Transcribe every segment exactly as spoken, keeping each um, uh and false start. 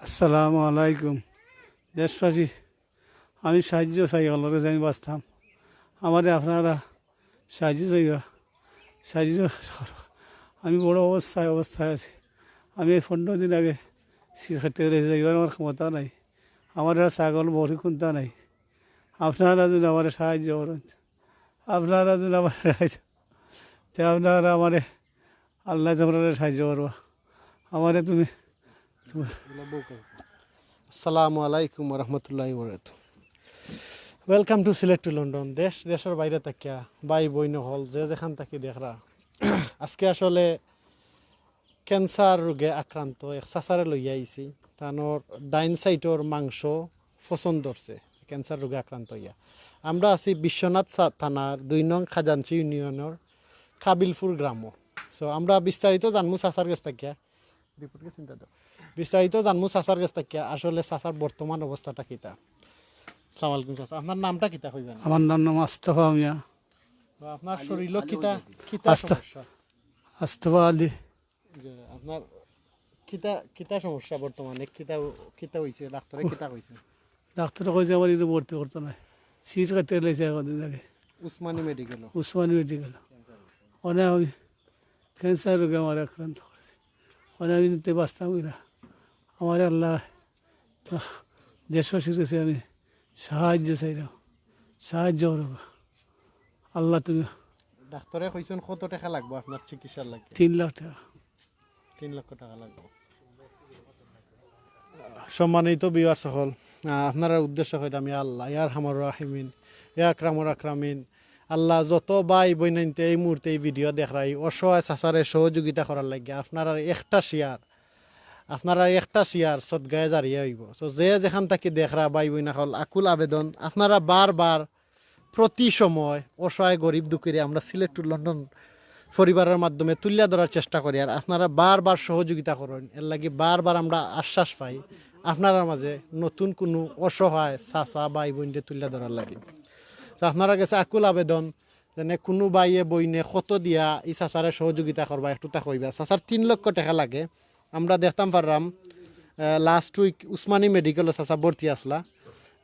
আসসালামু আলাইকুম। দেশবাসী, আমি সাহায্য চাই, হকলর গেছে আমি বাঁচতাম। আমারে আপনারা সাহায্য চাইবা, সাহায্য করো। আমি বড় অবস্থায়, অবস্থায় আছি। আমি এই পনেরো দিন আগে সিজ কাটিয়া লাইছি, যাইবার আমার ক্ষমতা নাই। আমার একটা ছাগল বড়ি কুন্তা নাই। আপনারা যদি আমারে সাহায্য করেন, আপনারা যদি আমারে সাহায্য, তে আপনারা আমারে, আল্লায় তুমরারে সাহায্য করবা। আমারে তুমি, তুমি আসসালামু আলাইকুম ওয়া রাহমাতুল্লাহি ওয়া বারাকাতুহু। Welcome to Sylhet to London। দেশ, দেশর বাইরে থাকিয়া, ভাই বইন অকল, যে যেখান থাকি দেখরা, আজকে আসলে ক্যান্সার রোগে আক্রান্ত এক চাচারে লইয়া আইছি। তানর ডাইন সাইডর মাংস পচন ধরছে, ক্যান্সার রোগে আক্রান্ত হইয়া। আমরা আছি বিশ্বনাথ সা-, থানার দুই নং খাজাঞ্চি ইউনিয়নর কাবিলপুর গ্রামো। So আমরা বিস্তারিত জানমু চাচার গেছ থাকিয়া। বিপদকে চিন্তা দাও। বিস্তারিত জানমু চাচার গেছ থাকিয়া, আসলে চাচার বর্তমান অবস্থাটা কিতা। আসসালামু আলাইকুম চাচা, আপনার নামটা কিতা কইবেন? আমার নাম নাম আস্তফা মিয়া। তো আপনার শরীরও কিতা, কিতা আস্ত-, সমস্যা? আস্তফা আলী। যে আপনার কিতা, কিতা সমস্যা বর্তমানে? কিতা, কিতা হইছে? ডাক্তারে কিতা কইছে? ডাক্তারে কইছে আমার এটা ভর্তি করতে নাই। সিজ কাটিয়া লাইছে এখন দিন আগে। উসমানী মেডিকেল। উসমানী মেডিকেল। অনে আমি ক্যান্সার রোগে আমার আক্রান্ত করছে। অনে আমি নিতে বাঁচতাম কিনা। আমার আল্লাহ, তো দেশবাসীর কাছে আমি সাহায্য চাইলাম, সাহায্য করো আল্লাহ তুমি। ডাক্তারে কইছেন কত টাকা লাগবো আপনার চিকিৎসার লাগি? তিন লাখ টাকা। তিন লক্ষ টাকা লাগবো। সম্মানিত ভিউয়ার্স সকল, আহ, আপনারার উদ্দেশ্য কইরাম, ইয়া আল্লাহ, ইয়া আরহামার রাহিমিন, ইয়া আকরামুল আকরামিন, আল্লাহ, যত ভাই বইনাইন্তে এই মুহূর্তে এই ভিডিও দেখরা, এই অসহায় চাচারে সহযোগিতা করার লাগি আপনারার একটা শেয়ার, আপনারার একটা শেয়ার সদগায়ে জারিয়া হইব। তো যে যেখান থাকি দেখরা ভাই বইন অকল, আকুল আবেদন, আপনারা বারবার প্রতি সময় অসহায় গরিব দুঃখীরে আমরা Sylhet to London পরিবারের মাধ্যমে তুলিয়া ধরার চেষ্টা করি, আর আপনারা বারবার সহযোগিতা করেন, এর লাগি বারবার আমরা আশ্বাস পাই আপনারার মাঝে নতুন কোনো অসহায় চাচা ভাই বইনরে তুলিয়া ধরার লাগি। তো আপনারার গেছে আকুল আবেদন, যেন কোনো ভাইয়ে বইনে কত দিয়া এই চাচারে সহযোগিতা করবা, একটু তা কইবা। চাচার তিন লক্ষ টাকা লাগে, আমরা দেখতাম পারলাম, আহ, লাস্ট উইক উসমানী মেডিকেলও চাচা ভর্তি আসলা,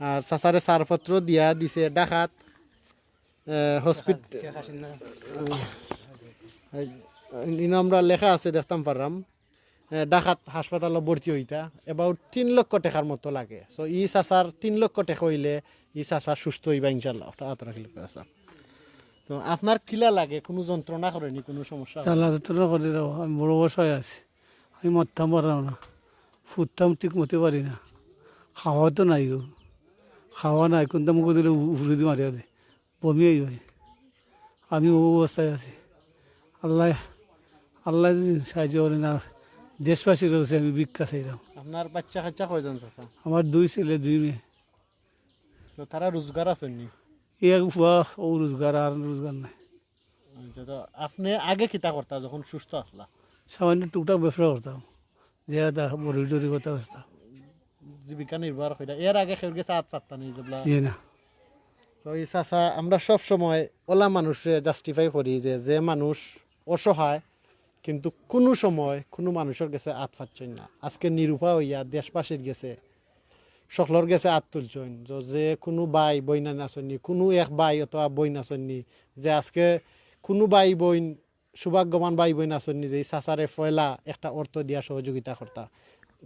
আর চাচারে ছাড়পত্র দিয়া দিছে ঢাকাত, আহ, হসপিট-, আহ, ইনো আমরা লেখা আছে, দেখতাম পারলাম, আহ, ঢাকাত হাসপাতালও ভর্তি হইতা অ্যাবাউট তিন লক্ষ টাকার মতো লাগে। So ই চাচার তিন লক্ষ টাকা হইলে ই চাচা সুস্থ হইবা ইনশাল্লাহ। ওটা আতরা খেলে চাচা। তো আপনার কিলা লাগে, কোনো যন্ত্রণা করেনি, কোনো সমস্যা? চালা যন্ত্রণা করে রে, আমি বড় অসহায় আছি। আমি মারতাম পারলাম না, ফুটতাম ঠিক মতে পারি না, খাওয়া তো নাই গো, খাওয়া নাই, কোনটা মুখে দিলে উ-, উফরে দি মারি আনে, বমি হই হয়। আমি ও অবস্থায় আছি। আল্লাহ, আল্লাহ যদি সাহায্য করেন, আর দেশবাসীর কাছে আমি ভিক্ষা চাইলাম। আপনার বাচ্চা কাচ্চা কয়জন চাচা? আমার দুই ছেলে, দুই মেয়ে। তো তারা রোজগার আছেন নি? এই এক ফুয়া, ও রোজগার, আর রোজগার নাই। আচ্ছা, তো আপনি আগে কিতা করতা যখন সুস্থ আসলা? সামান্য টুকটাক ব্যবসা করতাম, যে দা বড়ি টড়ি কথা বেচতাম। জীবিকা নির্বাহ কইরা, এর আগে কেউর গেছে আত পাততা নি যেবলা? জি না। তো এই চাচা, আমরা সব সময় ওলা মানুষরে জাস্টিফাই করি যে, যে মানুষ অসহায়, কিন্তু কোনো সময় কোনো মানুষের গেছে আত পাতছইন না, আজকে নিরুপায় হইয়া দেশবাসীর গেছে, সকলর গেছে আত তুলছইন। যে, যে কোনো ভাই বইন আছইন নি, কোনো এক ভাই অথবা বইন আছইন নি, যে আজকে কোনো ভাই বইন, সৌভাগ্যবান ভাই বইন আছইন নি, যে এই চাচারে পয়লা একটা অর্থ দিয়া সহযোগিতা করতা,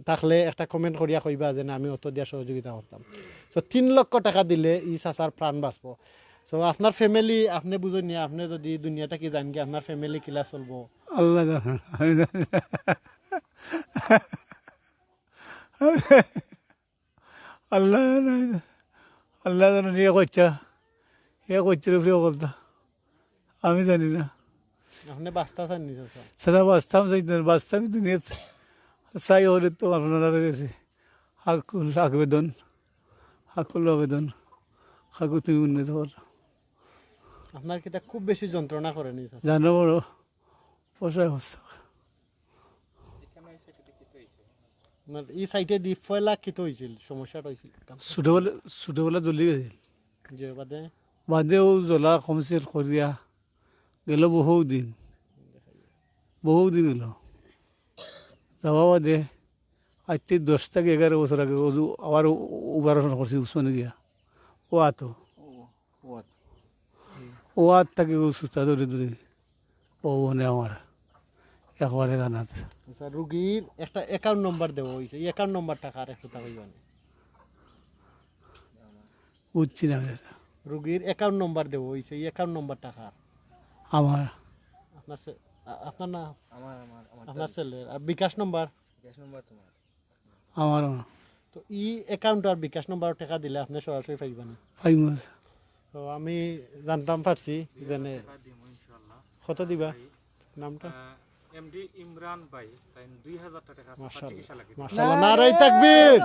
থাকলে একটা কমেন্ট করিয়া কইবা যে, "না, আমি অর্থ দিয়া সহযোগিতা করতাম।" তো তিন লক্ষ টাকা দিলে এই চাচার প্রাণ বাঁচবো। তো আপনার ফ্যামিলি, আপনি বুঝইন নি, আপনি যদি দুনিয়া থাকি যাইন গিয়া, আপনার ফ্যামিলি কিলা চলবো? আল্লাহ জানে, আমি জানি না। আল্লাহ জানে, আল্লাহ জানে, হে কইচ্ছা, হে কইচ্ছা রে প্রিয় কথা, আমি জানি না। আপনি বাঁচতা চান নি চাচা? চাচা, বাঁচতাম চাই না, বাঁচতাম দুনিয়াত চাই হলে তো আপনার গেছে আকুল আবেদন, আকুল আবেদন, খাকু তুমি উন্নত করো। আপনার কিতা খুব বেশি যন্ত্রণা করেনি চাচা? জানো বড়, পোষায় অবস্থা। আপনার এই সাইডে দি পয়লা কিতা হইছিল, সমস্যাটা হইছিল? ছোটবেলা, ছোটবেলা জ্বলি গেছিল। যে বাদে? বাদে ও জ্বলা কমছিল করিয়া গেল বহু দিন, বহু দিন গেল। যাওয়া বাদে আইতে দশ থাকি এগারো বছর আগে অজু আবার ও-, ও-, operation করছি উসমানে গিয়া। ও আতো। ও, ও আতো। ও আত থাকি ও সুতা ধরে ধরে। ও মানে আমার একবারে জানাত। আচ্ছা, রুগীর একটা account number দেওয়া অইছে, এই account numberটা কার একটু তা কইবা নি? বুঝছি না চাচা। রুগীর account number দেওয়া অইছে, এই account numberটা কার? আমার। আপনার সে-, আ-, আপনার না? আমার, আমার, আমার আপনার তো ছেলের। আর বিকাশ number? বিকাশ number তোমার। আমারও না। তো ই account আর বিকাশ number টেকা দিলে আপনি সরাসরি পাইবা না? পাইমু। তো আমি জানতাম পারছি যে নে-, কত দিবা? নামটা? আহ, এমডি ইমরান ভাই, তাই দুই হাজার টেকা আছে, মাশাআল্লাহ। চিকিৎসা লাগে। মাশাআল্লাহ। নারায়ে তাকবীর।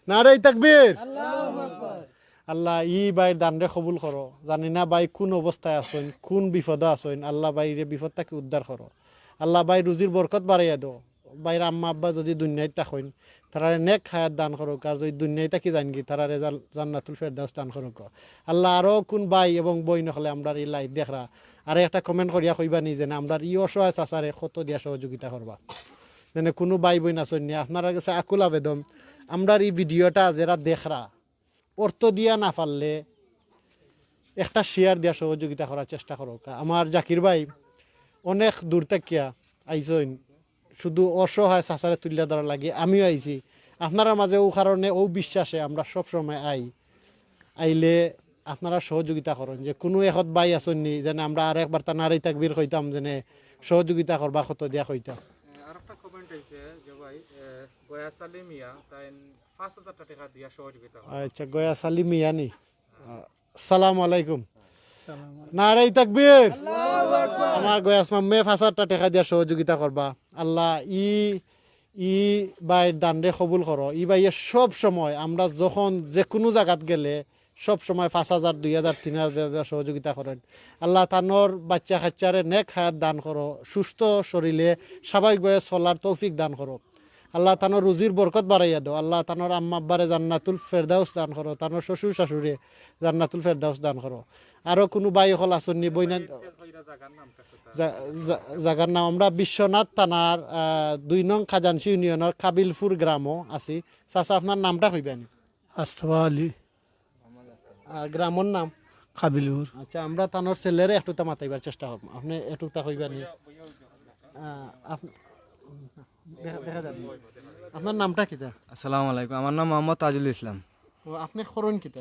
নারায়ে তাকবীর। আল্লাহ, ই ভাইর দানরে কবুল করো। জানি না ভাই কোন অবস্থায় আছইন, কোন বিপদো আছইন। আল্লাহ ভাইরে বিপদ থাকি উদ্ধার করো। আল্লাহ ভাই রুজির বরকত বাড়াইয়া দেও। ভাইর আম্মা আব্বা যদি দুনিয়াত থাকইন, তারারে নেক হায়াত দান করউক, আর যদি দুনিয়াত থাকি যাইনগি, তারারে জান-, জান্নাতুল ফেরদাউস দান করউক। আল্লাহ, আরো কোন ভাই এবং বইন অকলে আমরার ই live দেখরা, আরে একটা comment করিয়া কইবা নি যেন আমরার ই অসহায় চাচারে কত দিয়া সহযোগিতা করবা। যেন কোনো ভাই বইন আছইন নি, আপনারার গেছে আকুল আবেদন, আমরার ই video টা যেরা দেখরা, অর্থ দিয়া না পারলে একটা share দিয়া সহযোগিতা করার চেষ্টা করউক্কা। আমার জাকির ভাই অনেক দূর থাকিয়া আইছইন, শুধু অসহায় চাচারে তুলিয়া ধরার লাগি আমিও আইছি। আপনারার মাঝে অউ কারণে, অউ বিশ্বাসে আমরা সব সময় আই। আইলে আপনারা সহযোগিতা করইন, যে কোনো একত ভাই আছইন নি, যেন আমরা আর একবার তা নারায়ে তাকবীর কইতাম, যেন সহযোগিতা করবা কত দিয়া কইতাম। আরেকটা comment আইছে যে ভাই, এ, গয়া সালি মিয়া, তাইন পাঁচ হাজার টেকা দিয়া সহযোগিতা করবা। আচ্ছা, গয়া সালি মিয়া নি? আসসালামু আলাইকুম। নারায়ে তাকবীর। আমার গয়াস মাম্মে পাঁচ হাজার টেকা দিয়া সহযোগিতা করবা। আল্লাহ, ই, ই ভাইর দানরে কবুল করো। ই ভাইয়ে সব সময় আমরা যখন যে কোনো জাগাত গেলে সব সময় পাঁচ হাজার, দুই হাজার, তিন হাজার সহযোগিতা করইন। আল্লাহ, তানর বাচ্চা কাচ্চারে নেক হায়াত দান করো, সুস্থ শরীরে স্বাভাবিকভাবে চলার তৌফিক দান করো। আল্লাহ, তানর রুজির বরকত বাড়াইয়া দেও। আল্লাহ, তানর আম্মা আব্বারে জান্নাতুল ফেরদাউস দান করো, তানর শ্বশুর শাশুড়ে জান্নাতুল ফেরদাউস দান করো। আরো কোনো ভাই অকল আছইন নি, বইনা-, জা-, জা-, জাগার নাম আমরা বিশ্বনাথ থানার, আহ, দুই নং খাজানশি ইউনিয়নর কাবিলপুর গ্রামও আছি। চাচা, আপনার নামটা কইবা নি? আস্তফা আলী। আহ, গ্রামর নাম? কাবিলপুর। আচ্ছা, আমরা তানর ছেলেরে একটু তা মাতাইবার চেষ্টা করবো। আপনি একটু তা কইবা নি? আহ, আপ-, দেখা, দেখা যাবে। আপনার নামটা কিতা? আসসালামু আলাইকুম, আমার নাম মোহাম্মদ তাজুল ইসলাম। ও, আপনি করইন কিতা?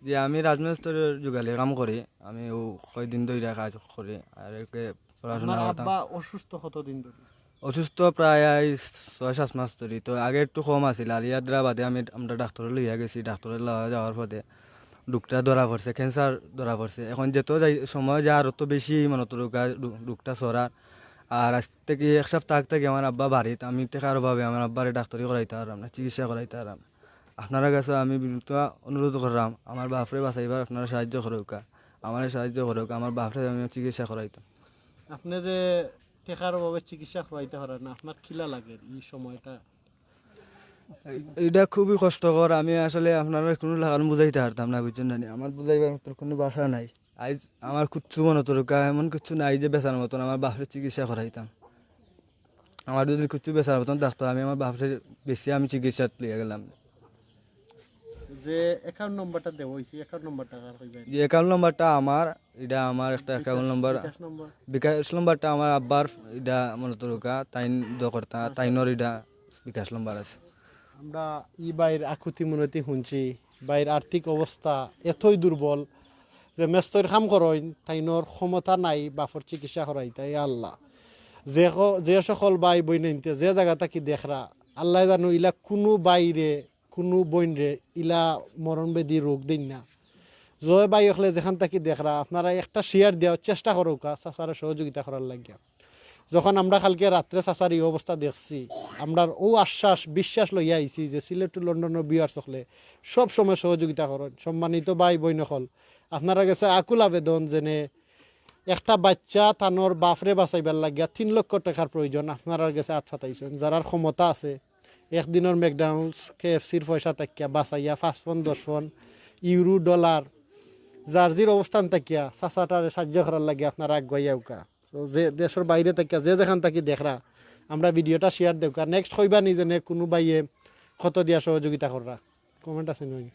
জি, আমি রাজমিস্ত্রির যুগালি কাম করি। আমি ও কয়দিন ধইরা কাজ করি, আর একে পড়াশোনা আপনার করতাম। আব্বা অসুস্থ কতদিন ধরে? অসুস্থ প্রায় এই ছয় সাত মাস ধরি। তো আগে একটু কম আছিল, আর ইয়াদ্রা বাদে আমি, আমরা ডাক্তারে লইয়া গেছি। ডাক্তারে লওয়া যাওয়ার পথে রোগটা ধরা পড়ছে, cancer ধরা পড়ছে। এখন যত যাই, সময় যায়, আরো তো বেশি মনে তো রোগা-, রোগ-, রোগটা ছড়ার। আর আজ থেকে এক সপ্তাহ আগ থেকে আমার আব্বা বাড়িত, আমি টেকার অভাবে আমার আব্বারে ডাক্তারি করাইতাম পারলাম না, চিকিৎসা করাইতাম পারলাম না। আপনারা কাছে আমি বিনীত অনুরোধ করলাম, আমার বাপরে বাঁচাইবার আপনারা সাহায্য করউক্কা, আমারে সাহায্য করউক্কা, আমার বাপরে আমি চিকিৎসা করাইতাম। আপনি যে টেকার অভাবে চিকিৎসা করাইতা পারইন না, আপনার কিলা লাগে এই সময়টা? এ-, এটা খুবই কষ্টকর। আমি আসলে আপনারারে কোনো লাখান বুঝাইতা পারতাম না, বুঝছইন না নি? আমার বুঝাইবার মতো কোনো ভাষা নাই। আইজ আমার কিচ্ছু মনো তো রুকা, এমন কিচ্ছু নাই যে বেচার মতন আমার বাপরে চিকিৎসা করাইতাম। আমার যদি কিচ্ছু বেচার মতন থাকতো, আমি আমার বাপরে বেচিয়া আমি চিকিৎসাত লইয়া গেলাম। যে account number টা দেওয়া অইছে, account number টা কার কইবা? যে account number টা আমার, এটা আমার একটা বিকাশ, account number। বিকাশ number? বিকাশ number টা আমার আব্বার, এটা মনো তো রুকা, তাইন দ করতা, আচ্ছা। তাইনর এটা বিকাশ number আছে। আমরা ই ভাইর আকুতি মিনতি হুনছি, ভাইর আর্থিক অবস্থা এতই দুর্বল যে মেস্তইর কাম করইন, তাইনর ক্ষমতা নাই বাপর চিকিৎসা করাইতা। ইয়া আল্লাহ, যে ক-, যে সকল ভাই বইনাইন্তে যে জাগা থাকি দেখরা, আল্লায় জানো ইলা কুনু ভাইরে, কুনু বইনরে ইলা মরণ ব্যাধি রোগ দেইন না। যে ভাই অকলে যেখান থাকি দেখরা, আপনারা একটা share দেওয়ার চেষ্টা করউক্কা, চাচারে সহযোগিতা করার লাগিয়া। যখন আমরা কালকে রাত্রে চাচার ই অবস্থা দেখছি, আমরার অউ আশ্বাস, বিশ্বাস লইয়া আইছি যে সিলেট to লন্ডনর viewers অকলে সব সময় সহযোগিতা করইন। সম্মানিত ভাই বইন অকল, আপনারার গেছে আকুল আবেদন যেনে একটা বাইচ্চা তানর বাপরে বাঁচাইবার লাগিয়া তিন লক্ষ টেকার প্রয়োজন, আপনারার গেছে আত পাতাইছইন। যারার ক্ষমতা আছে, একদিনর McDonald's, KFC র পয়সা থাকিয়া বাঁচাইয়া পাঁচ পন, দশ পন, ইউরো, ডলার, যার জির অবস্থান থাকিয়া চাচাটারে সাহায্য করার লাগিয়া আপনারা আগুয়াইয়া আউক্কা। তো যে দেশর বাইরে থাকিয়া যে যেখান থাকি দেখরা, আমরা ভিডিওটা শেয়ার দেউক্কা। নেক্সট কইবা নি যেনে কুনু ভাইয়ে কত দিয়া সহযোগিতা কররা? কমেন্ট আছে নি?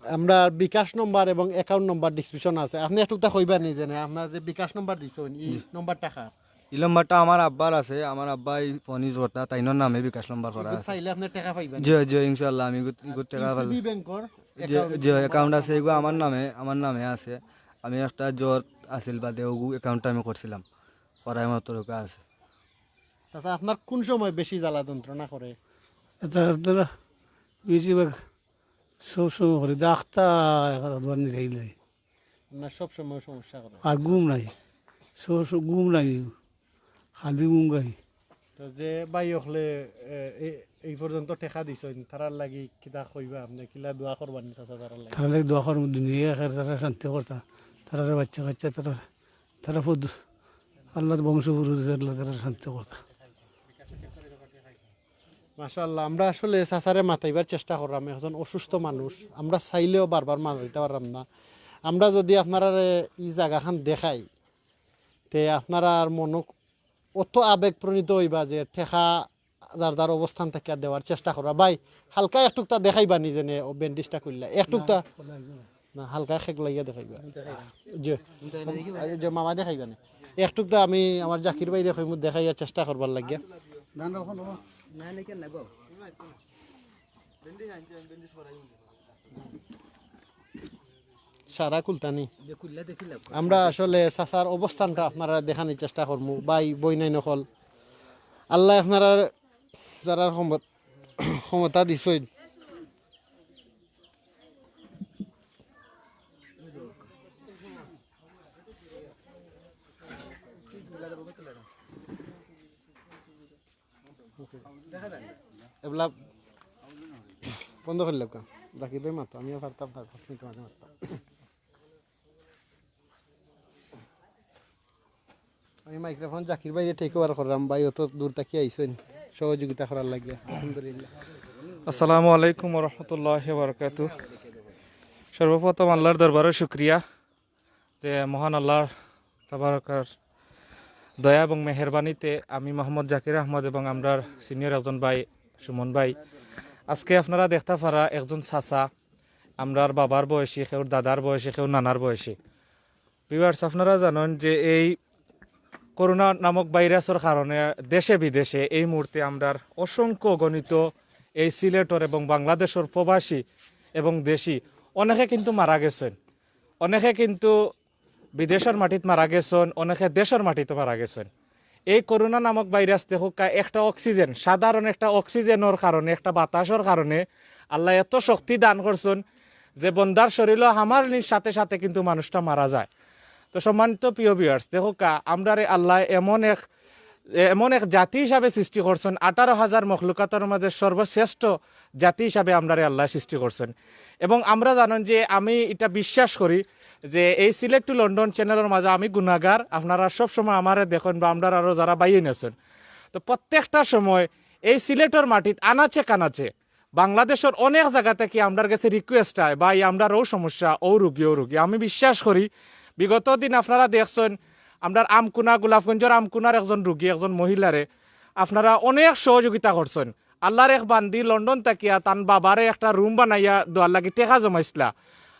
আমরা বিকাশ নম্বর এবং অ্যাকাউন্ট নম্বর ডেসক্রিপশন আছে। আপনে একটুকটা কইবা নি যেনে আপনার যে বিকাশ নম্বর দিছইন, ই নম্বরটা কার? ই নম্বরটা আমার আব্বার আছে, আমার আব্বায় ফোন ইউজ করতা, তাইনর নামে বিকাশ নম্বর করা আছে। চাইলে আপনে টেকা পাইবা নি? জি, জি, ইনশাআল্লাহ আমি ইগুত, ইগুত টেকা পাইলে। ব্যাংকর জি, জি, অ্যাকাউন্ট আছে, ইগু আমার নামে, আমার নামে আছে। আমি একটা জোর আছিল বাদে ওগু অ্যাকাউন্টটা আমি করছিলাম, করাই আমার তরফে আছে। আচ্ছা, আপনার কোন সময় বেশি জ্বালা যন্ত্রণা করে? এটা, এটা বেশিরভাগ সব সময় করে, ডাক্তার একবার নিরাইলে। আপনার সব সময় সমস্যা করে? আর ঘুম নাই, সব, সব ঘুম নাই, খালি ঘুম গাই। তো যে ভাই অকলে, এ, এ, এই পর্যন্ত টেকা দিছইন, তারার লাগি কিতা কইবা আপনে? কিলা দোয়া করবা নি চাচা তারার লাগি? তারার লাগি দোয়া করমু, দুনিয়া আখেরাত তারা শান্তি করতা, তারার বাচ্চা কাচ্চা, তারা, তারা ফুদ, আল্লাহর বংশ পুরুষ, আল্লাহ তারা শান্তি করতা। মাশাআল্লাহ, আমরা আসলে চাচারে মাতাইবার চেষ্টা করলাম, একজন অসুস্থ মানুষ, আমরা চাইলেও বারবার মাতাইতে পারলাম না। আমরা যদি আপনারারে ই জাগাখান দেখাই, তে আপনারার মনো অত আবেগ প্রণীত অইবা যে টেকা যার যার অবস্থান থাকিয়া দেওয়ার চেষ্টা করবা। ভাই, হালকা একটুকটা দেখাইবা নি যেনে ও ব্যান্ডেজটা খুললা, একটুকটা। না, হালকা খেক লাগিয়া দেখাইবা। জি। এই যে মামা দেখাইবা নি। একটুকটা আমি আমার জাকির ভাইরে কইমু দেখাইয়া চেষ্টা করবার লাগিয়া। সারা খুলতানি। আমরা আসলে চাচার অবস্থানটা আপনারারে দেখানির চেষ্টা করমু। ভাই, বইনাইন অকল, আল্লায় আপনারার যারার ক্ষমত-, ক্ষমতা দিছইন। এবলা বন্ধ করি লাগা। জাকির ভাই মাতো, আমি আর পারতাম না, পাঁচ মিনিট মাঝে মারতাম। আমি মাইক্রোফোন জাকির ভাইরে টেক ওভার করলাম, ভাই অত দূর থাকি আইছইন সহযোগিতা করার লাগিয়া, আলহামদুলিল্লাহ। আসসালামু আলাইকুম ওয়া রাহমাতুল্লাহি ওয়া বারাকাতুহু। সর্বপ্রথম আল্লাহর দরবারে শুকরিয়া যে মহান আল্লাহর তাবারকার দয়া এবং মেহেরবানিতে আমি মোহাম্মদ জাকির আহমদ এবং আমরার সিনিয়র একজন ভাই সুমন ভাই, আজকে আপনারা দেখতা পারা একজন চাচা, আমরার বাবার বয়সী, কেউর দাদার বয়সী, কেউর নানার বয়সী। ভিউয়ার্স, আপনারা জানইন যে এই করোনা নামক ভাইরাসর কারণে দেশে বিদেশে এই মুহূর্তে আমরার অসংখ্য গণিত এই সিলেটর এবং বাংলাদেশর প্রবাসী এবং দেশি অনেকে কিন্তু মারা গেছইন, অনেকে কিন্তু বিদেশর মাটিত মারা গেছইন, অনেকে দেশর মাটিত মারা গেছইন। এই করোনা নামক ভাইরাস দেখউক্কা, একটা অক্সিজেন, সাধারণ একটা অক্সিজেনর কারণে, একটা বাতাসর কারণে আল্লায় এত শক্তি দান করছইন যে বন্দার শরীলো হামানির সাথে সাথে কিন্তু মানুষটা মারা যায়। তো সম্মানিত প্রিয় ভিউয়ার্স, দেখউক্কা, আমরারে আল্লায় এমন এক, এমন এক জাতি হিসাবে সৃষ্টি করছইন, আঠারো হাজার মখলুকাতর মাঝে সর্বশ্রেষ্ঠ জাতি হিসাবে আমরারে আল্লায় সৃষ্টি করছইন। এবং আমরা জানইন যে আমি ইটা বিশ্বাস করি যে এই সিলেট to লন্ডন চ্যানেলর মাঝে আমি গুনাগার, আপনারা সব সময় আমারে দেখইন বা আমরার আরো যারা ভাইয়াইন আছইন, তো প্রত্যেকটা সময় এই সিলেটর মাটিত আনাচে কানাচে বাংলাদেশর অনেক জাগা থাকি আমরার গেছে রিকোয়েস্ট আয়, "ভাই, আমরার অউ সমস্যা, অউ রুগী, অউ রুগী।" আমি বিশ্বাস করি বিগত দিন আপনারা দেখছইন, আমরার আমকুনা, গোলাপগঞ্জর আমকুনার একজন রুগী, একজন মহিলারে আপনারা অনেক সহযোগিতা করছইন। আল্লাহর এক বান্দি লন্ডন থাকিয়া তান বাবারে একটা রুম বানাইয়া দেওয়ার লাগি টেকা জমাইছলা।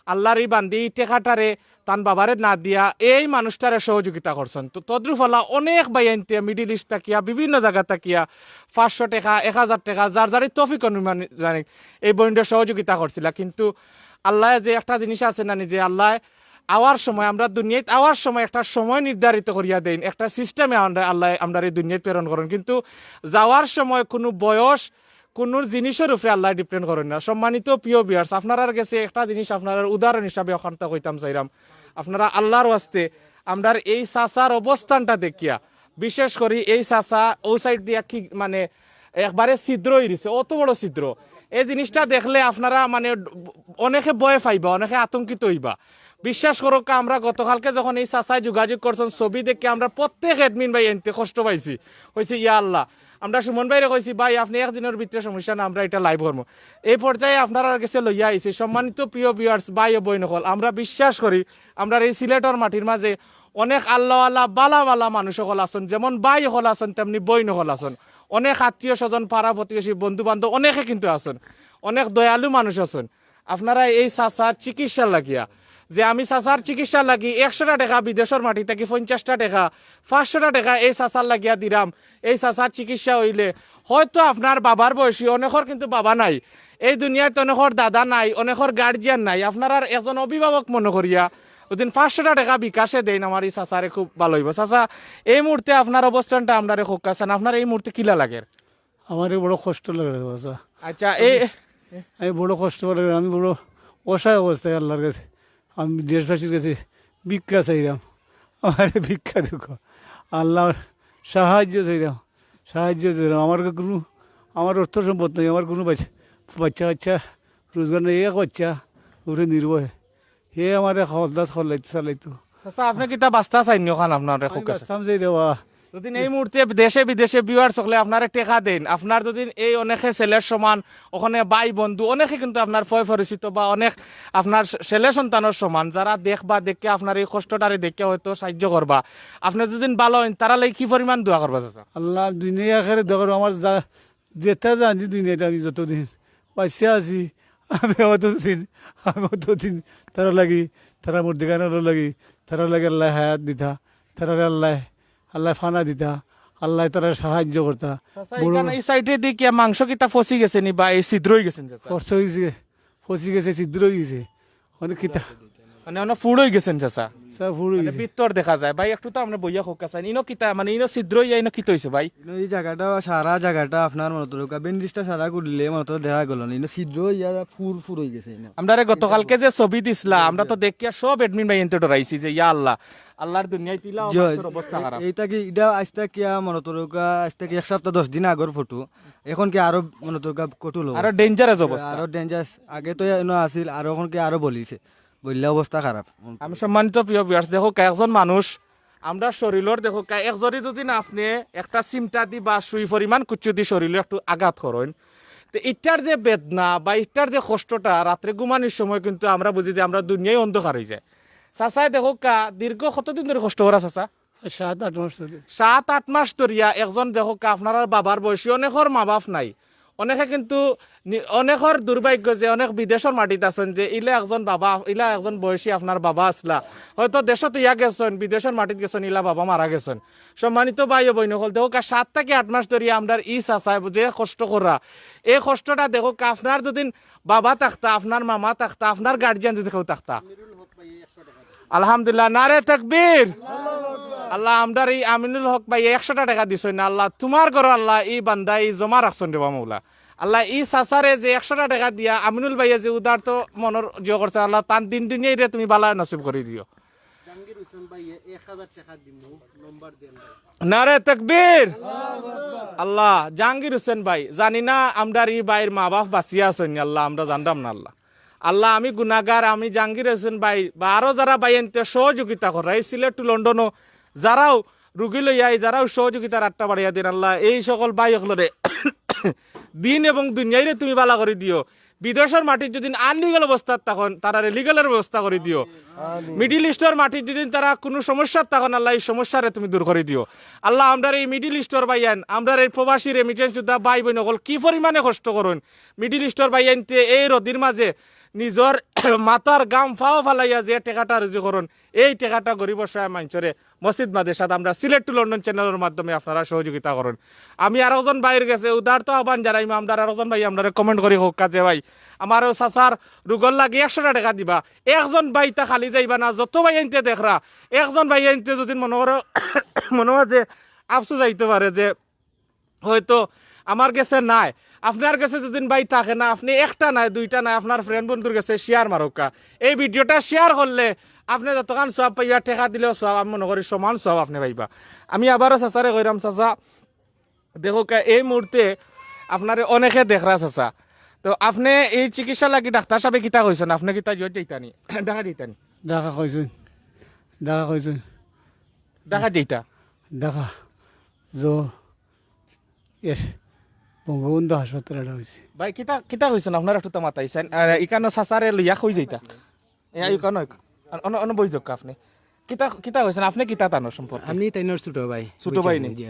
আল্লাহর ই বান্দি ই টেকাটারে তান বাবারে না দিয়া এই মানুষটারে সহযোগিতা করছইন। তো তদ্রুপ অলা অনেক ভাইয়াইন্তে মিডল ইস্ট থাকিয়া, বিভিন্ন জাগা থাকিয়া পাঁচশো টেকা, এক হাজার টেকা, যার যার তৌফিক অনুযায়ী এই বইনরে সহযোগিতা করছিলা। কিন্তু আল্লায় যে একটা জিনিস আছে না নি, যে আল্লায় আওয়ার সময়, আমরা দুনিয়াত আওয়ার সময় একটা সময় নির্ধারিত করিয়া দেইন, একটা সিস্টেমে আমরা, আল্লায় আমরারে দুনিয়াত প্রেরণ করইন, কিন্তু যাওয়ার সময় কুনু বয়স, কুনু জিনিসর উপরে আল্লায় ডিপেন্ড করইন না। সম্মানিত প্রিয় ভিউয়ার্স, আপনারার গেছে একটা জিনিস আপনারার উদাহরণ হিসাবে অখানতা কইতাম চাইরাম, আপনারা আল্লাহর ওয়াস্তে আমরার এই চাচার অবস্থানটা দেখিয়া, বিশেষ করি এই চাচা অউ সাইড দিয়া কি মানে একবারে ছিদ্র অইগেছে, অত বড় ছিদ্র। এই জিনিসটা দেখলে আপনারা মানে অনেকে ভয় পাইবা, অনেকে আতঙ্কিত অইবা। বিশ্বাস করউক্কা, আমরা গতকালকে যখন এই চাচায় যোগাযোগ করছইন, ছবি দেখি আমরা প্রত্যেক অ্যাডমিন ভাইয়াইন্তে কষ্ট পাইছি। কইছি, "ইয়া আল্লাহ।" আমরা সুমন ভাইরে কইছি, "ভাই, আপনে এক দিনর ভিতরে সমস্যা না, আমরা ইটা লাইভ করমু।" এই পর্যায়ে আপনারার গেছে লইয়া আইছি। সম্মানিত প্রিয় ভিউয়ার্স, ভাই ও বইন অকল, আমরা বিশ্বাস করি আমরার এই সিলেটর মাটির মাঝে অনেক আল্লাহওয়ালা, বালা বালা মানুষ অকল আছইন, যেমন ভাই অকল আছইন, তেমনি বইন অকল আছইন, অনেক আত্মীয় স্বজন, পাড়া প্রতিবেশী, বন্ধু বান্ধব অনেকে কিন্তু আছইন, অনেক দয়ালু মানুষ আছইন। আপনারা এই চাচার চিকিৎসার লাগিয়া, যে আমি চাচার চিকিৎসার লাগি একশোটা টেকা বিদেশর মাটি থাকি পঞ্চাশটা টেকা, পাঁচশোটা টেকা এই চাচার লাগিয়া দিরাম, এই চাচার চিকিৎসা অইলে হয়তো আপনার বাবার বয়সী, অনেকর কিন্তু বাবা নাই, এই দুনিয়াত অনেকর দাদা নাই, অনেকর গার্জিয়ান নাই, আপনারার একজন অভিভাবক মনো করিয়া যুদি পাঁচশোটা টেকা বিকাশে দেইন, আমার ই চাচারে খুব ভালা অইবো। চাচা, এই মুহূর্তে আপনার অবস্থানটা আমরারে কউক্কা চাইন, আপনার এই মুহূর্তে কিলা লাগের? আমারে বড় কষ্ট লাগের চাচা। আচ্ছা, এই আমি বড় কষ্ট লাগের, আমি বড় অসহায় অবস্থায় আল্লাহর কাছে, আমি দেশবাসীর কাছে ভিক্ষা চাইরাম, আমারে ভিক্ষা দেউক্কা, আল্লাহর সাহায্য চাইরাম, সাহায্য চাইরাম। আমার কুনু, আমার অর্থ সম্পদ নাই, আমার কুনু বাচ-, বাচ্চা কাচ্চা রোজগার নাই, এক বাচ্চা উপরে নির্ভর, হে আমারে খরচ চালাইতো, চালাইতো। চাচা, আপনে কিতা বাঁচতা চাইন নি অখান আপনারে আমি কউক্কা চাইন? বাঁচতাম চাই রে বা। যুদি এই মুহূর্তে দেশে বিদেশে viewers অকলে আপনারে টেকা দেইন, আপনার যুদি এই অনেকে ছেলের সমান, অখানে ভাই বন্ধু, অনেকে কিন্তু আপনার পয় পরিচিত বা অনেক আপনার ছেলে সন্তানর সমান, যারা দেখবা, দেখিয়া আপনার এই কষ্টটারে দেখিয়া হয়তো সাহায্য করবা, আপনে যুদি ভালা অইন, তারার লাগি কি পরিমাণ দোয়া করবা চাচা? আল্লাহ দুনিয়া আখেরাত দোয়া করো, আমার যা যেতা জানি দুনিয়াত আমি যতদিন বাঁচিয়া আছি, আমি অতদিন, আমি অতদিন তারার লাগি, তারার মুর্দেগানর লাগি, তারার লাগি আল্লায় হায়াত দিতা, তারারে আল্লায়, আল্লায় ফানা দিতা, আল্লায় তারারে সাহায্য করতা। চাচা, বড় ইখান এই সাইডে দেখিয়া মাংস কিতা ফসি গেছে নি বা এই ছিদ্র অইগেছে নি চাচা? ফসি গেছে, ফসি গেছে, ছিদ্র অইগেছে। অনেক কিতা মানে অনো ফুড় অইগেছে নি চাচা? চাচা, ফুড় মানে অইগেছে। ভিতর দেখা যায়। ভাই, একটু তো আপনে বইয়া কউক্কা চাইন। ইনো কিতা, মানে ইনো ছিদ্র অইয়া ইনো কিতা অইছে ভাই? ইনো ই জাগাটা, সারা জাগাটা আপনার মনো করউক্কা, bandage টা সারা খুললে মনো করউক্কা দেখা গেল না। ইনো ছিদ্র অইয়া ফুড় ফুড় অইগেছে ইনো। আমরারে গতকালকে যে ছবি দিছলা, আমরা তো দেখিয়া সব admin ভাইয়াইন্তে ডরাইছি যে ইয়া আল্লাহ, আল্লাহর দুনিয়াত ইলা জি, অবস্থার অবস্থা এ-, খারাপ। এইটা কি, ইটা আইজ থাকি মনো করউক্কা, আইজ থাকি এক সপ্তাহ দশ দিন আগর ফটো। এখন কি আরো মনো করউক্কা কঠিন অবস্থা। আরো dangerous অবস্থা। আরো dangerous। আগে তো ইনো আছিল, আর এখন কি আরো বলিছে। বললে অবস্থা খারাপ। আমি সম্মানিত প্রিয় viewers, দেখউক্কা একজন মানুষ, আমরার শরীলর দেখউক্কা একজরি যুদি না আপনে একটা চিমটা দি বা সুই পরিমাণ কুচ্চু দি শরীলো একটু আঘাত করইন, তে ইটার যে বেদনা বা ইটার যে কষ্টটা রাত্রে ঘুমানির সময় কিন্তু আমরা বুঝি যে আমরার দুনিয়াই অন্ধকার অইযায়। চাচায় দেখউক্কা দীর্ঘ কতদিন ধরি কষ্ট করা চাচা? সাত আট মাস ধরি। সাত আট মাস ধরিয়া একজন দেখউক্কা আপনারার বাবার বয়সী অনেকর মা বাপ নাই, অনেকে কিন্তু নি-, অনেকর দুর্ভাগ্য যে অনেক বিদেশর মাটিত আছইন, যে ইলা একজন বাবা, ইলা একজন বয়সী আপনার বাবা আছলা, হয়তো দেশো থইয়া গেছইন, বিদেশর মাটিত গেছইন, ইলা বাবা মারা গেছইন। সম্মানিত ভাই ও বইন অকল, দেখউক্কা সাত থাকি আট মাস ধরিয়া আমরার ই চাচায় যে কষ্ট করা, এই কষ্টটা দেখউক্কা আপনার যুদি বাবা থাকতা, আপনার মামা থাকতা, আপনার গার্জিয়ান যুদি কেউ থাকতা, আলহামদুলিল্লাহ, নারে তাকবীর। আল্লাহ, আমরার ই আমিনুল হক ভাইয়ে একশোটা টেকা দিছইন না, আল্লাহ, তুমার ঘরো আল্লাহ, ই বান্দা ই জমা রাখছইন রে বা মৌলা। আল্লাহ, ই চাচারে যে একশোটা টেকা দিয়া আমিনুল ভাইয়ে যে উদারত মনর জিও করছে, আল্লাহ, তান দিন দুনিয়াইরে তুমি বালা নসিব করি দিও। জাহাঙ্গীর হোসেন ভাইয়ে এক হাজার টেকা দিমু, নম্বর দেন ভাই। নারে তাকবীর। আল্লাহ, জাহাঙ্গীর হোসেন ভাই, জানি না আমরার ই ভাইর মা বাপ বাঁচিয়া আছইন নি, আল্লাহ, আমরা জানরাম না, আল্লাহ। আল্লাহ, আমি গুনাগার, আমি জাহাঙ্গীর হোসেন ভাই বা আরো যারা ভাইয়াইন্তে সহযোগিতা কররা, এই সিলেট to লন্ডনও যারাও রুগী লইয়া আইন, যারাও সহযোগিতার আটটা বাড়াইয়া দেইন, আল্লাহ, এই সকল ভাই অকলরে দিন এবং দুনিয়াইরে তুমি বালা করি দিও। বিদেশর মাটিত যুদি unlegal অবস্থাত থাকইন, তারারে legal এর ব্যবস্থা করি দিও। Middle East অর মাটিত যুদি তারা কুনু সমস্যাত থাকইন, আল্লাহ, এই সমস্যারে তুমি দূর করি দিও। আল্লাহ, আমরার এই Middle East অর ভাইয়াইন, আমরার এই প্রবাসী remittance যোদ্ধা ভাই বইন অকল কি পরিমাণে কষ্ট করইন, Middle East অর ভাইয়াইন্তে এই রোদির মাঝে নিজর মাথার ঘাম পাও ফালাইয়া যে টেকাটা রুজি করইন, এই টেকাটা গরিব অসহায় মানষরে মসজিদ মাদ্রাসাত আমরা Sylhet to London channel or মাধ্যমে আপনারা সহযোগিতা করইন। আমি আরোকজন ভাইর গেছে উদারত আহ্বান জানাইমু, আমরার আরোকজন ভাই আমরারে comment করি কউক্কা যে ভাই, আমার অউ চাচার রুগর লাগি একশোটা টেকা দিবা। একজন ভাই তা খালি যাইবা না, যত ভাইয়াইন্তে দেখরা, একজন ভাইয়াইন্তে যুদি মনো করো, মনো অয় যে আফসোস আইতো পারে যে হয়তো আমার গেছে নাই, আপনার গেছে যুদি ভাই থাকে না, আপনে একটা নায়, দুইটা নায়, আপনার friend বন্ধুর গেছে share মারউক্কা। এই video টা share করলে আপনে যতখান সওয়াব পাইবা, টেকা দিলেও সওয়াব, আমি মনো করি সমান সওয়াব আপনে পাইবা। আমি আবারও চাচারে কইরাম, চাচা, দেখউক্কা, এই মুহূর্তে আপনারে অনেকে দেখরা চাচা। তো আপনে এই চিকিৎসা লাগি ডাক্তার সাবে কিতা কইছইন? আপনে কিতা জয় যাইতা নি? ঢাকা যাইতা নি? ঢাকা কইছইন, ঢাকা কইছইন। ঢাকা যাইতা? ঢাকা। জো, yes, বঙ্গবন্ধু হাসপাতাল এটা হয়েছে। ভাই, কিতা, কিতা কইছইন? আপনার একটু তো মাতাইছইন। আহ, ইকানো চাচারে লইয়া কই যাইতা? এ, আইউক্কা, অনো, অনো বই যাউক্কা আপনে। কিতা কিতা কইছইন আপনে, কিতা তানর সম্পর্কে? আমি তাইনর ছোট ভাই। ছোট ভাই নি? জি।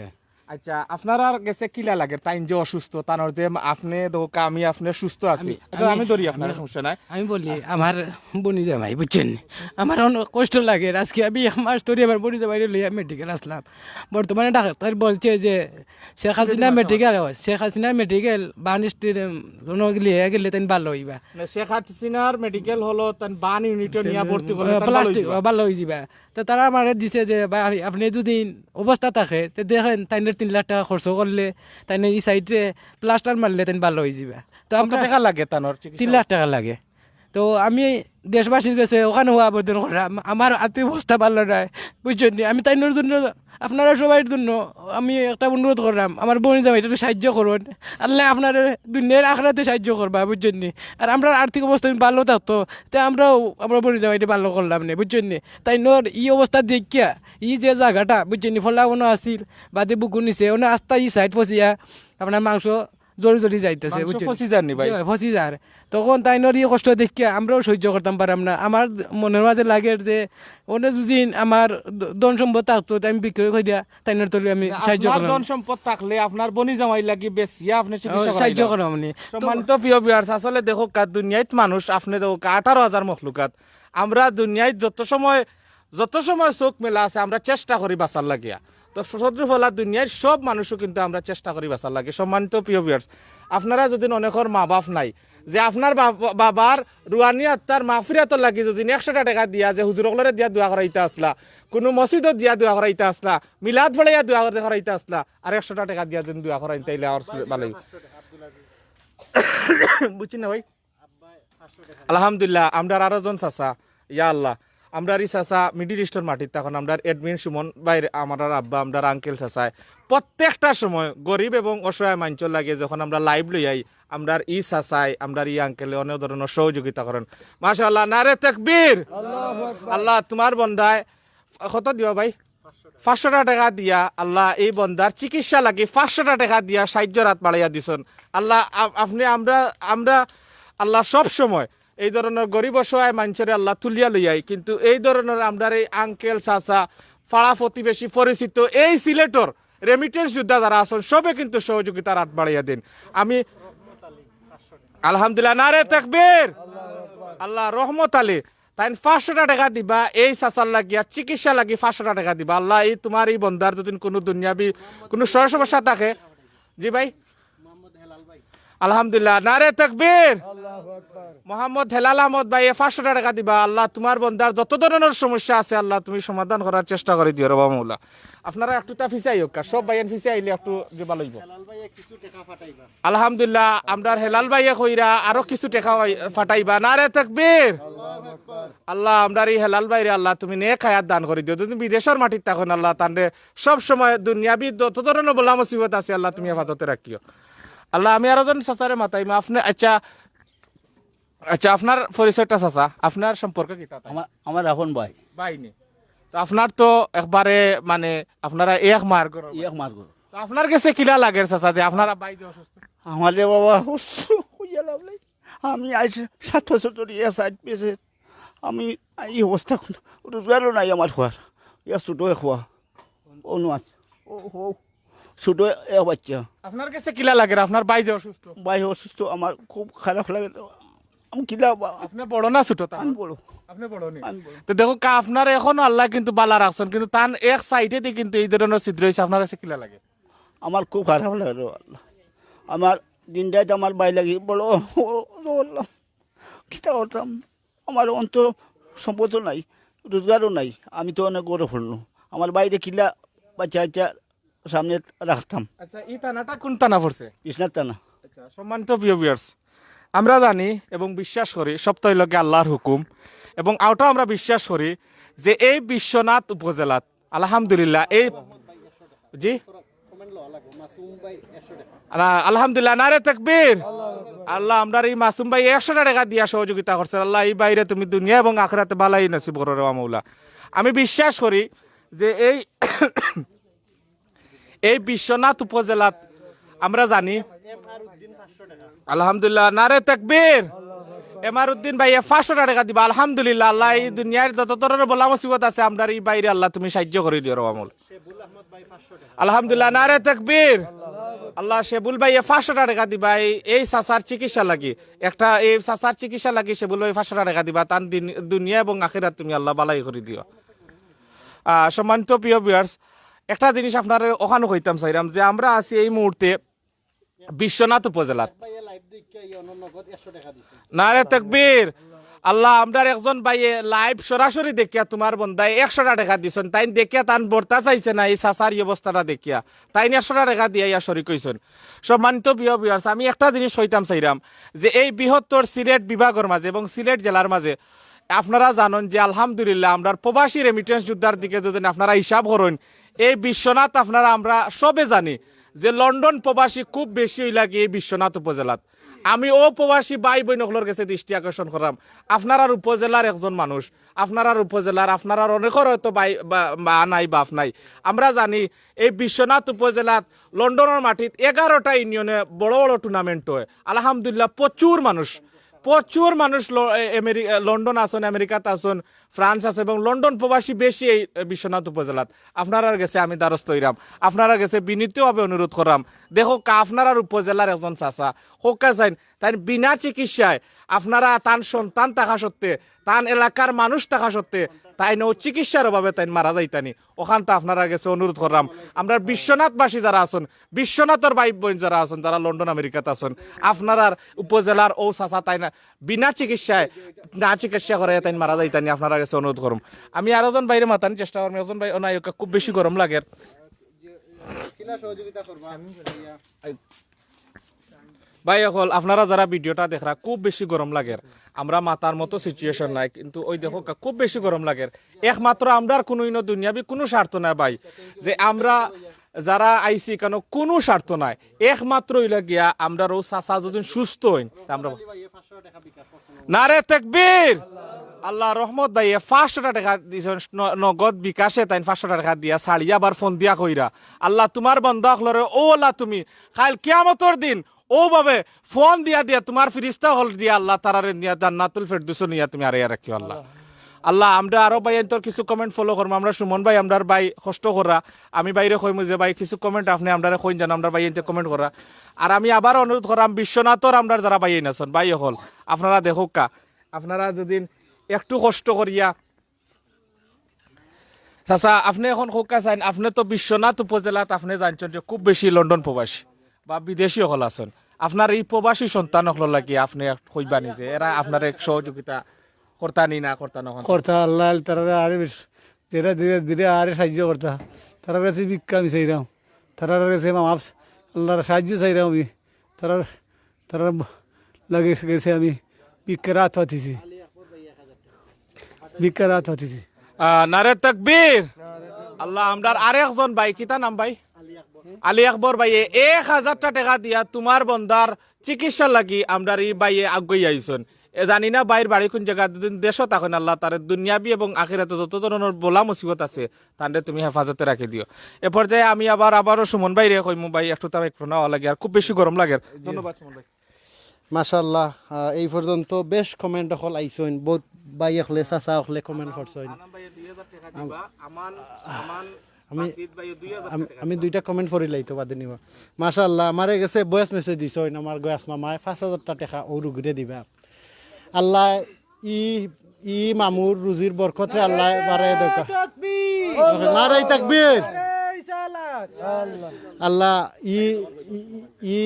আচ্ছা, আপনারার গেছে কিলা লাগে তাইন যে অসুস্থ, তানর যে আপনে দোকা, আমি আপনে সুস্থ আছি। আমি, আচ্ছা, আমি, আমি ধরি আপনার, আমি, সমস্যা নাই। আমি বলি, আমার বনি জামাই, বুঝছইন নি? আমার অনেক কষ্ট লাগে। আজকে আমি এক মাস ধরি আমার বনি জামাই লইয়া মেডিকেল আসলাম। বর্তমানে ডাক্তার বলছে যে শেখ হাসিনা মেডিকেল, শেখ হাসিনা মেডিকেল বান স্টেডিয়াম কোনো গেলে গেলে তাইন ভালো হইবা। মানে শেখ হাসিনার মেডিকেল হলো তান বান ইউনিটে নিয়ে ভর্তি করলে তান ভালো প্লাস্টিক হইবা। ভালো হয়ে যাবা। তো তারা আমারে দিছে যে, "ভাই, আপনি যদি অবস্থা থাকে, তো দেখেন, তাইনের তিন লাখ টাকা খরচ করলে, তাইনে এই সাইডে প্লাস্টার মারলে, তাইন ভালো হয়ে যাবা।" তো কত আমরা টাকা লাগে তানর চিকিৎসা? তিন লাখ টাকা লাগে। তো আমি দেশবাসীর কাছে ওখানেও আবেদন করলাম, আমার আর্থিক অবস্থা ভালো নয়, বুঝছইন নি? আমি তাইনর জন্য, আপনারা সবার জন্য আমি একটা অনুরোধ করলাম, আমার বনি জামাইটারে সাহায্য করুন। আল্লাহ আপনারে দুনিয়ার আখেরাতে সাহায্য করবা, বুঝছইন নি? আর আমরার আর্থিক অবস্থা যদি ভালো থাকতো, তে আমরাও আমরা বনি জামাইটা ভালো করলাম নে, বুঝছইন নি? তাইনর ই অবস্থা দেখিয়া, ই যে জাগাটা, বুঝছইন নি, ফলা অনো আছিল, বাদে বুকু নিছে, অনো আস্তা ই সাইড ফসিয়া, আপনার মাংস জরি জরি যাইতেছে, মাংস বুঝছইন নি? ফসি যার নি ভাই? জি ভাই, ফসি যার। তখন তাইনর ই কষ্ট দেখিয়া আমরাও সহ্য করতাম পারলাম না। আমার মনের মাঝে লাগে যে, অনো যদি আমার ধ-, ধন সম্পদ থাকতো, তে আমি বিক্রয় করিয়া তাইনর তলে আমি সাহায্য আপনার করলাম। ধন সম্পদ থাকলে আপনার বনি জামাই লাগি বেচিয়া আপনে চিকিৎসা ও, সাহায্য করাইলা। করাম নি। তো সম্মানিত প্রিয় ভিউয়ার্স, আসলে দেখউক্কা, দুনিয়াত মানুষ আপনে দেখউক্কা, আঠারো হাজার মখলুকাত। আমরা দুনিয়াত যত সময়, যত সময় চোখ মেলা আছে, আমরা চেষ্টা করি বাঁচার লাগিয়া। তো সদরুফলা দুনিয়ার সব মানুষও কিন্তু আমরা চেষ্টা করি বাঁচার লাগি। সম্মানিত প্রিয় ভিউয়ার্স, আপনারা যদি অনেকর মা বাপ নাই, যে আপনার বাব-, বাবার রুহানি আত্মার মাগফিরাতর লাগি যদি একশোটা টাকা দিয়া যে হুজুর অকলরে দিয়া দোয়া করাইতা আসলা, কুনু মসজিদো দিয়া দোয়া করাইতা আসলা, মিলাদ পড়াইয়া দোয়া করাইতা আসলা, আর একশোটা টাকা দিয়া যদি দোয়া করাইন, তাইলে আর ভালোই। বুঝছইন না ভাই? আলহামদুলিল্লাহ, আমরার আরো জন চাচা, ইয়া আল্লাহ, আমরার ই চাচা মিডল ইস্টর মাটিত, তখন আমরার অ্যাডমিন সুমন ভাইর, আমরার আব্বা, আমরার আঙ্কেল চাচায় প্রত্যেকটা সময় গরিব এবং অসহায় মানষর লাগি যখন আমরা লাইভ লই আই, আমরার ই চাচায়, আমরার ই আঙ্কেলে অনেক ধরনর সহযোগিতা করইন। মাশাআল্লাহ, নারে তাকবীর। আল্লাহ, তুমার বন্দায় কত দিবা ভাই? পাঁচশোটা টাকা দিয়া আল্লাহ এই বন্দার চিকিৎসা লাগি পাঁচশোটা টাকা দিয়া সাহায্যর আত বাড়াইয়া দিছইন। আল্লাহ, আপ-, আপনে আমরা, আমরা আল্লাহ সব সময় এই ধরনর গরিব অসহায় মানষরে আল্লাহ তুলিয়া লইয়াই, কিন্তু এই ধরনর আমরার এই আঙ্কেল, চাচা, পাড়া প্রতিবেশী, পরিচিত, এই সিলেটর রেমিটেন্স যোদ্ধা যারা আছইন, সবে কিন্তু সহযোগিতার আত বাড়াইয়া দেইন। আমি আলহামদুলিল্লাহ, নারে তাকবীর। আল্লাহ রহমত আলী, তাইন পাঁচশোটা টাকা দিবা, এই চাচার লাগিয়া চিকিৎসা লাগি পাঁচশোটা টাকা দিবা। আল্লাহ, এই তুমার এই বন্দার যদি কুনু দুনিয়াবি কুনু সয় সমস্যা থাকে, জি ভাই, আলহামদুলিল্লাহ, নারে তাকবীর। মোহাম্মদ হেলাল আহমদ ভাই, এ পাঁচশোটা টাকা দিবা। আল্লাহ, তুমার বন্দার যত ধরনর সমস্যা আছে, আল্লাহ, তুমি সমাধান করার চেষ্টা করি দিও রে বাবা মৌলা। আপনারা একটু তা পিছাই হোক, সব ভাইয়ান পিছাই আইলে একটু যে ভালো হইব। আলহামদুলিল্লাহ, আমরার হেলাল ভাইয়ে কইরা আরো কিছু টাকা পাই-, পাঠাইবা। নারে তাকবীর। আল্লাহ, আমরার এই হেলাল ভাইরে আল্লাহ তুমি নেক হায়াত দান করি দিও। যদি বিদেশর মাটিত থাকইন আল্লাহ, তানরে সব সময় দুনিয়াবি যত ধরনর বলা মুসিবত আছে আল্লাহ তুমি হেফাজতে রাখিও। আল্লাহ, আমি আরো জন চাচারে মাতাইমু। আপনে, আচ্ছা, আচ্ছা, আপনার পরিচয়টা চাচা, আপনার সম্পর্ক কিতা? আমার, আমার আপন ভাই। ভাই নি? তো আপনার তো একবারে মানে আপনারা এক মার ঘর। এক মার ঘর। তো আপনার গেছে কিলা লাগের চাচা যে আপনারা ভাই যে অসুস্থ? আমারে বাবা অসুস্থ, কইয়া লাভ নাই। আমি আইজ সাত বছর ধরি ইয়া সাইড পেয়েছে। আমি এই অবস্থা, রোজগারও নাই আমার খোয়ার। ইয়া ছোট এক খোয়া। অনুমান। ও, ও। ছোট এক বাচ্চা। আপনার গেছে কিলা লাগের? আপনার ভাই যে অসুস্থ? ভাই অসুস্থ, আমার খুব খারাপ লাগে। আমি কিলা বা- আপনি বড় না ছোট তা? আমি বড়। আপনি বড় নি? আমি বড়। তো দেখউক্কা, আপনার এখনো আল্লাহ কিন্তু বালা রাখছইন, কিন্তু তান এক সাইডেদি কিন্তু এই ধরনর ছিদ্র অইছে, আপনার গেছে কিলা লাগে? আমার খুব খারাপ লাগে রে আল্লাহ। আমার দিন রাইত আমার ভাই লাগি বড়, ও, ও আল্লাহ, কিতা করতাম? আমার অন্ত সম্পদও নাই, রোজগারও নাই, আমি তো অনেক গরিব হইলাম। আমার ভাইরে কিলা বাচ্চা বাচ্চা সামনে রাখতাম। আচ্ছা, এই থানাটা কোন থানা পড়ছে? বিশ্বনাথ থানা। আচ্ছা, সম্মানিত প্রিয় ভিউয়ার্স, আমরা জানি এবং বিশ্বাস করি সব তো অইলো গিয়া আল্লাহর হুকুম, এবং ওটাও আমরা বিশ্বাস করি যে এই বিশ্বনাথ উপজেলাত আলহামদুলিল্লাহ এই, জি, আলা-, আলহামদুলিল্লাহ, নারে তাকবীর। আল্লাহ, আমরার এই মাসুম ভাই একশোটা টাকা দিয়া সহযোগিতা করছইন। আল্লাহ, এই ভাইরে তুমি দুনিয়া এবং আখিরাতে ভালাই নসিব করো রে মৌলা। আমি বিশ্বাস করি যে এই এই বিশ্বনাথ উপজেলাত আমরা জানি, আলহামদুলিল্লাহ, নারে তাকবীর। এমারুদ্দিন ভাইয়ে পাঁচশো টেকা দিবা। আলহামদুলিল্লাহ, আল্লাহ এই দুনিয়ার যত ধরনের বলা মুসিবত আছে, আমরার ই ভাইরে আল্লাহ তুমি সাহায্য করি দিও রবামুল। আলহামদুলিল্লাহ, নারে তাকবীর। আল্লাহ, শেবুল ভাইয়ে পাঁচশো টেকা দিবা এই, এই চাচার চিকিৎসা লাগি। একটা এই চাচার চিকিৎসা লাগি শেবুল ভাই পাঁচশো টেকা দিবা, তান দিন, দুনিয়া এবং আখিরাত তুমি আল্লাহ বালাই করি দিও। আহ, সম্মানিত প্রিয় ভিউয়ার্স, একটা জিনিস আপনারে অখানো কইতাম চাইরাম যে আমরা আছি এই মুহূর্তে বিশ্বনাথ উপজেলাত। নারে তাকবীর। আল্লাহ, আমরার একজন ভাইয়ে live সরাসরি দেখিয়া তুমার বন্দায় একশো টেকা দিছইন, তাইন দেখিয়া তান বর্তা চাইছে না এই চাচার ই অবস্থাটা দেখিয়া, তাইন একশো টেকা দিয়া ইয়া শরিক অইছইন। সম্মানিত প্রিয় ভিউয়ার্স, আমি একটা জিনিস কইতাম চাইরাম যে এই বৃহত্তর সিলেট বিভাগর মাঝে এবং সিলেট জেলার মাঝে আপনারা জানইন যে আলহামদুলিল্লাহ আমরার প্রবাসী রেমিটেন্স যোদ্ধার দিকে যদি আপনারা হিসাব করইন, এই বিশ্বনাথ আপনারা আমরা সবে জানি যে লন্ডন প্রবাসী খুব বেশি অইলা কি এই বিশ্বনাথ উপজেলাত। আমি অউ প্রবাসী ভাই বইন অকলর গেছে দৃষ্টি আকর্ষণ কররাম, আপনারার উপজেলার একজন মানুষ, আপনারার উপজেলার, আপনারার অনেকর হয়তো ভাই বা মা নাই, বাপ নাই। আমরা জানি এই বিশ্বনাথ উপজেলাত লন্ডনর মাটিত এগারোটা ইউনিয়নে বড় বড় টুর্নামেন্ট অয়। আলহামদুলিল্লাহ, প্রচুর মানুষ, প্রচুর মানুষ ল-, এ-, আমেরি-, এ, লন্ডন আছইন, আমেরিকাত আছইন, ফ্রান্স আছে এবং লন্ডন প্রবাসী বেশি এই, এ, বিশ্বনাথ উপজেলাত। আপনারার গেছে আমি দ্বারস্থ অইরাম, আপনারার গেছে বিনীতভাবে অনুরোধ কররাম, দেখউক্কা আপনারার উপজেলার একজন চাচা, কউক্কা চাইন, তাইন বিনা চিকিৎসায় আপনারা তান সন্তান থাকা সত্ত্বে, তান এলাকার মানুষ থাকা সত্ত্বে, তাইন অউ চিকিৎসার অভাবে তাইন মারা যাইতা নি। অখানতা আপনারার গেছে অনুরোধ কররাম, আমরার বিশ্বনাথবাসী যারা আছইন, বিশ্বনাথর ভাই বইন যারা আছইন, যারা লন্ডন আমেরিকাত আছইন, আপনারার উপজেলার অউ চাচা তাইন বিনা চিকিৎসায়, না চিকিৎসা করাইয়া তাইন মারা যাইতা নি, আপনারার গেছে অনুরোধ করুম। আমি আরো জন ভাইরে মাতানি চেষ্টা করমু, একজন ভাই, ও না, ইউকা খুব বেশি গরম লাগের। ভাই অকল, আপনারা যারা ভিডিওটা দেখরা, খুব বেশি গরম লাগের, আমরা মাতার মতো situation নাই, কিন্তু ওই দেখউক্কা, খুব বেশি গরম লাগের। একমাত্র আমরার কুনু ইনো দুনিয়াবি কুনু স্বার্থ নাই ভাই, যে আমরা যারা আইছি কেনে কুনু স্বার্থ নাই, একমাত্র অইলা গিয়া আমরার অউ চাচা যদি সুস্থ অইন, তে আমরা নারে তাকবীর! আল্লাহ, রহমত ভাইয়ে পাঁচশো টেকা দিছইন, ন-, নগদ বিকাশে তাইন পাঁচশো টেকা দিয়া ছাড়িয়া আবার ফোন দিয়া কইরা, আল্লাহ, তুমার বন্দা অকলরে, ও আল্লাহ, তুমি কাইল কিয়ামতর দিন অউ ভাবে ফোন দিয়া দিয়া তুমার ফিরিস্তা অকল দিয়া আল্লাহ তারারে নিয়া জান্নাতুল ফেরদৌসো নিয়া তুমি আড়াইয়া রাখিও আল্লাহ। আল্লাহ, আমরা আরো ভাইয়াইন্তর কিছু comment follow করমু। আমরা সুমন ভাই, আমরার ভাই কষ্ট কররা, আমি ভাইরে কইমু যে ভাই কিছু comment আপনে আমরারে কইন যেন, আমরার ভাইয়াইন্তে comment কররা। আর আমি আবার অনুরোধ কররাম বিশ্বনাথর আমরার যারা ভাইয়াইন আছইন, ভাই অকল, আপনারা দেখউক্কা, আপনারা যদি একটু কষ্ট করিয়া, চাচা, আপনে অখন কউক্কা চাইন, আপনে তো বিশ্বনাথ উপজেলাত আপনে জানছইন যে খুব বেশি লন্ডন প্রবাসী বা বিদেশি অকল আছইন, আপনার ই প্রবাসী সন্তান অকলর লাগি আপনে কইবা নি যে এরা আপনারে সহযোগিতা করতা নি না করতা না অখন? করতা, আল্লাহ তারারে আরে বেশ, যেরা ধীরে ধীরে আরে সাহায্য করতা, তারার গেছে ভিক্ষা আমি চাইরাম, তারার গেছে মাফ, আল্লাহর সাহায্য চাইরাম আমি, তারার, তারার লাগি গেছে আমি ভিক্ষার আত পাতিছি, ভিক্ষার আত পাতিছি। আহ, নারে তাকবীর! আল্লাহ, আমরার আরেকজন ভাই, কিতা নাম ভাই? আলী আকবর ভাইয়ে এক হাজারটা টেকা দিয়া তুমার বন্দার চিকিৎসার লাগি আমরার ই ভাইয়ে আগুয়াই আইছইন। এ জানি না ভাইর বাড়ি কুন জাগা, যদি দেশো থাকইন আল্লাহ তারে দুনিয়াবি এবং আখিরাতে যত ধরনর বলা মুসিবত আছে, তানরে তুমি হেফাজতে রাখি দিও। এ পর্যায়ে আমি আবার, আবারও সুমন ভাইরে কইমু, ভাই একটু তা microphone নেওয়া লাগে, আর খুব বেশি গরম লাগের। ধন্যবাদ সুমন ভাই। মাশাআল্লাহ, আহ, এই পর্যন্ত বেশ comment অকল আইছইন, বউত ভাই অকলে, চাচা অকলে comment করছইন। আনাম ভাইয়ে দুই হাজার টেকা দিবা, আমান, আমান আমি, বাসিত ভাইয়ে দুই হাজার আমি, টেকা আমি দিবা। দুইটা comment পড়িলাই তো বাদে নিবা। মাশাআল্লাহ, আমারে গেছে voice message দিছইন আমার গয়াস মামায় পাঁচ হাজারটা টেকা অউ রুগীরে দিবা। আল্লাহ ই, ই মামুর রুজির বরকতরে আল্লাহ বাড়াইয়া দেউক্কা। তাকবীর! নারায়ে তাকবীর! নারায়ে রিসালাত! আল্লাহ ই, ই, ই,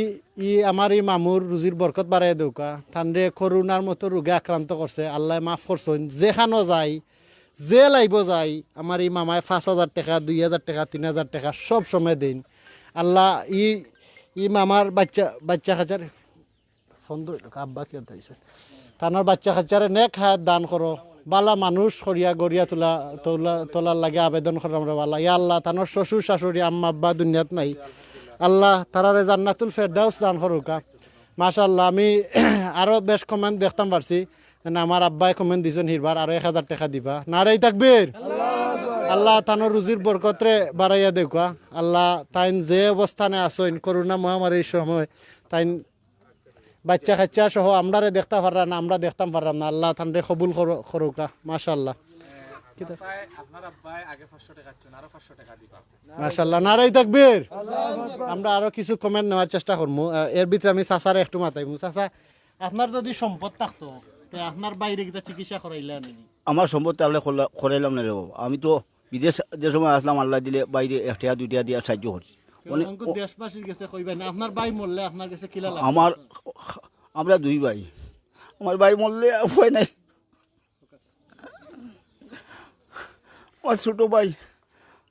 ই আমার ই মামুর রুজির বরকত বাড়াইয়া দেউক্কা। তানরে করোনার মতো রোগে আক্রান্ত করছে, আল্লায় মাফ করছইন। যেখানো যাই, যে live-ও যাই, আমার ই মামায় পাঁচ হাজার টেকা, দুই হাজার টেকা, তিন হাজার টেকা সব সময় দেইন। আল্লাহ ই, ই মামার বাইচ্চা, বাইচ্চা কাচার ফোন ধরো, আব্বা কি আনতে আইছে? তানর বাইচ্চা কাচারে নেক হায়াত দান করো, বালা মানুষ করিয়া গড়িয়া তোলা, তোলা, তোলার লাগি আবেদন কররাম রে আল্লাহ। ইয়া আল্লাহ, তানর শ্বশুর শাশুড়ি, আম্মা আব্বা দুনিয়াত নাই। আল্লাহ, তারারে জান্নাতুল ফেরদাউস দান করউক্কা। মাশাআল্লাহ, আমি আরো বেশ comment দেখতাম পারছি। যেন আমার আব্বায় comment দিছইন হিরবার আরো এক হাজার টেকা দিবা। নারায়ে তাকবীর! আল্লাহ তানর রুজির বরকতরে বাড়াইয়া দেউক্কা। আল্লাহ তাইন যে অবস্থানে আছইন, করোনা মহামারীর সময় তাইন বাচ্চা কাচ্চা সহ আমরারে দেখতা পাররা না, আমরা দেখতাম পাররাম না। আল্লাহ তানরে কবুল করো-, করুকা, মাশাআল্লাহ। চাচায়, আপনার আব্বায় আগে পাঁচশো টেকা দিছইন, আরো পাঁচশো টেকা দিবা। মাশাআল্লাহ, নারায়ে তাকবীর। আমরা আরো কিছু comment নেওয়ার চেষ্টা করমু। আহ, এর ভিতরে আমি চাচারে একটু মাতাইমু। চাচা, আপনার যদি সম্পদ থাকতো, তে আপনার ভাইরে কিতা চিকিৎসা করাইলা নি? আমার সম্পদ তাহলে খোলা-, খোলাইলাম না রে বাবা। আমি তো বিদেশ যে সময় আসলাম, আল্লাহ দিলে বাইরে এক টেকা দুই টেকা দিয়া সাহায্য করছি। অনেক অঙ্ক দেশবাসীর গেছে কইবা না, আপনার ভাই মরলে আপনার গেছে কিলা লাগে? আমার, আমরা দুই ভাই, আমার ভাই মরলে উপায় নাই। আমার ছোট ভাই,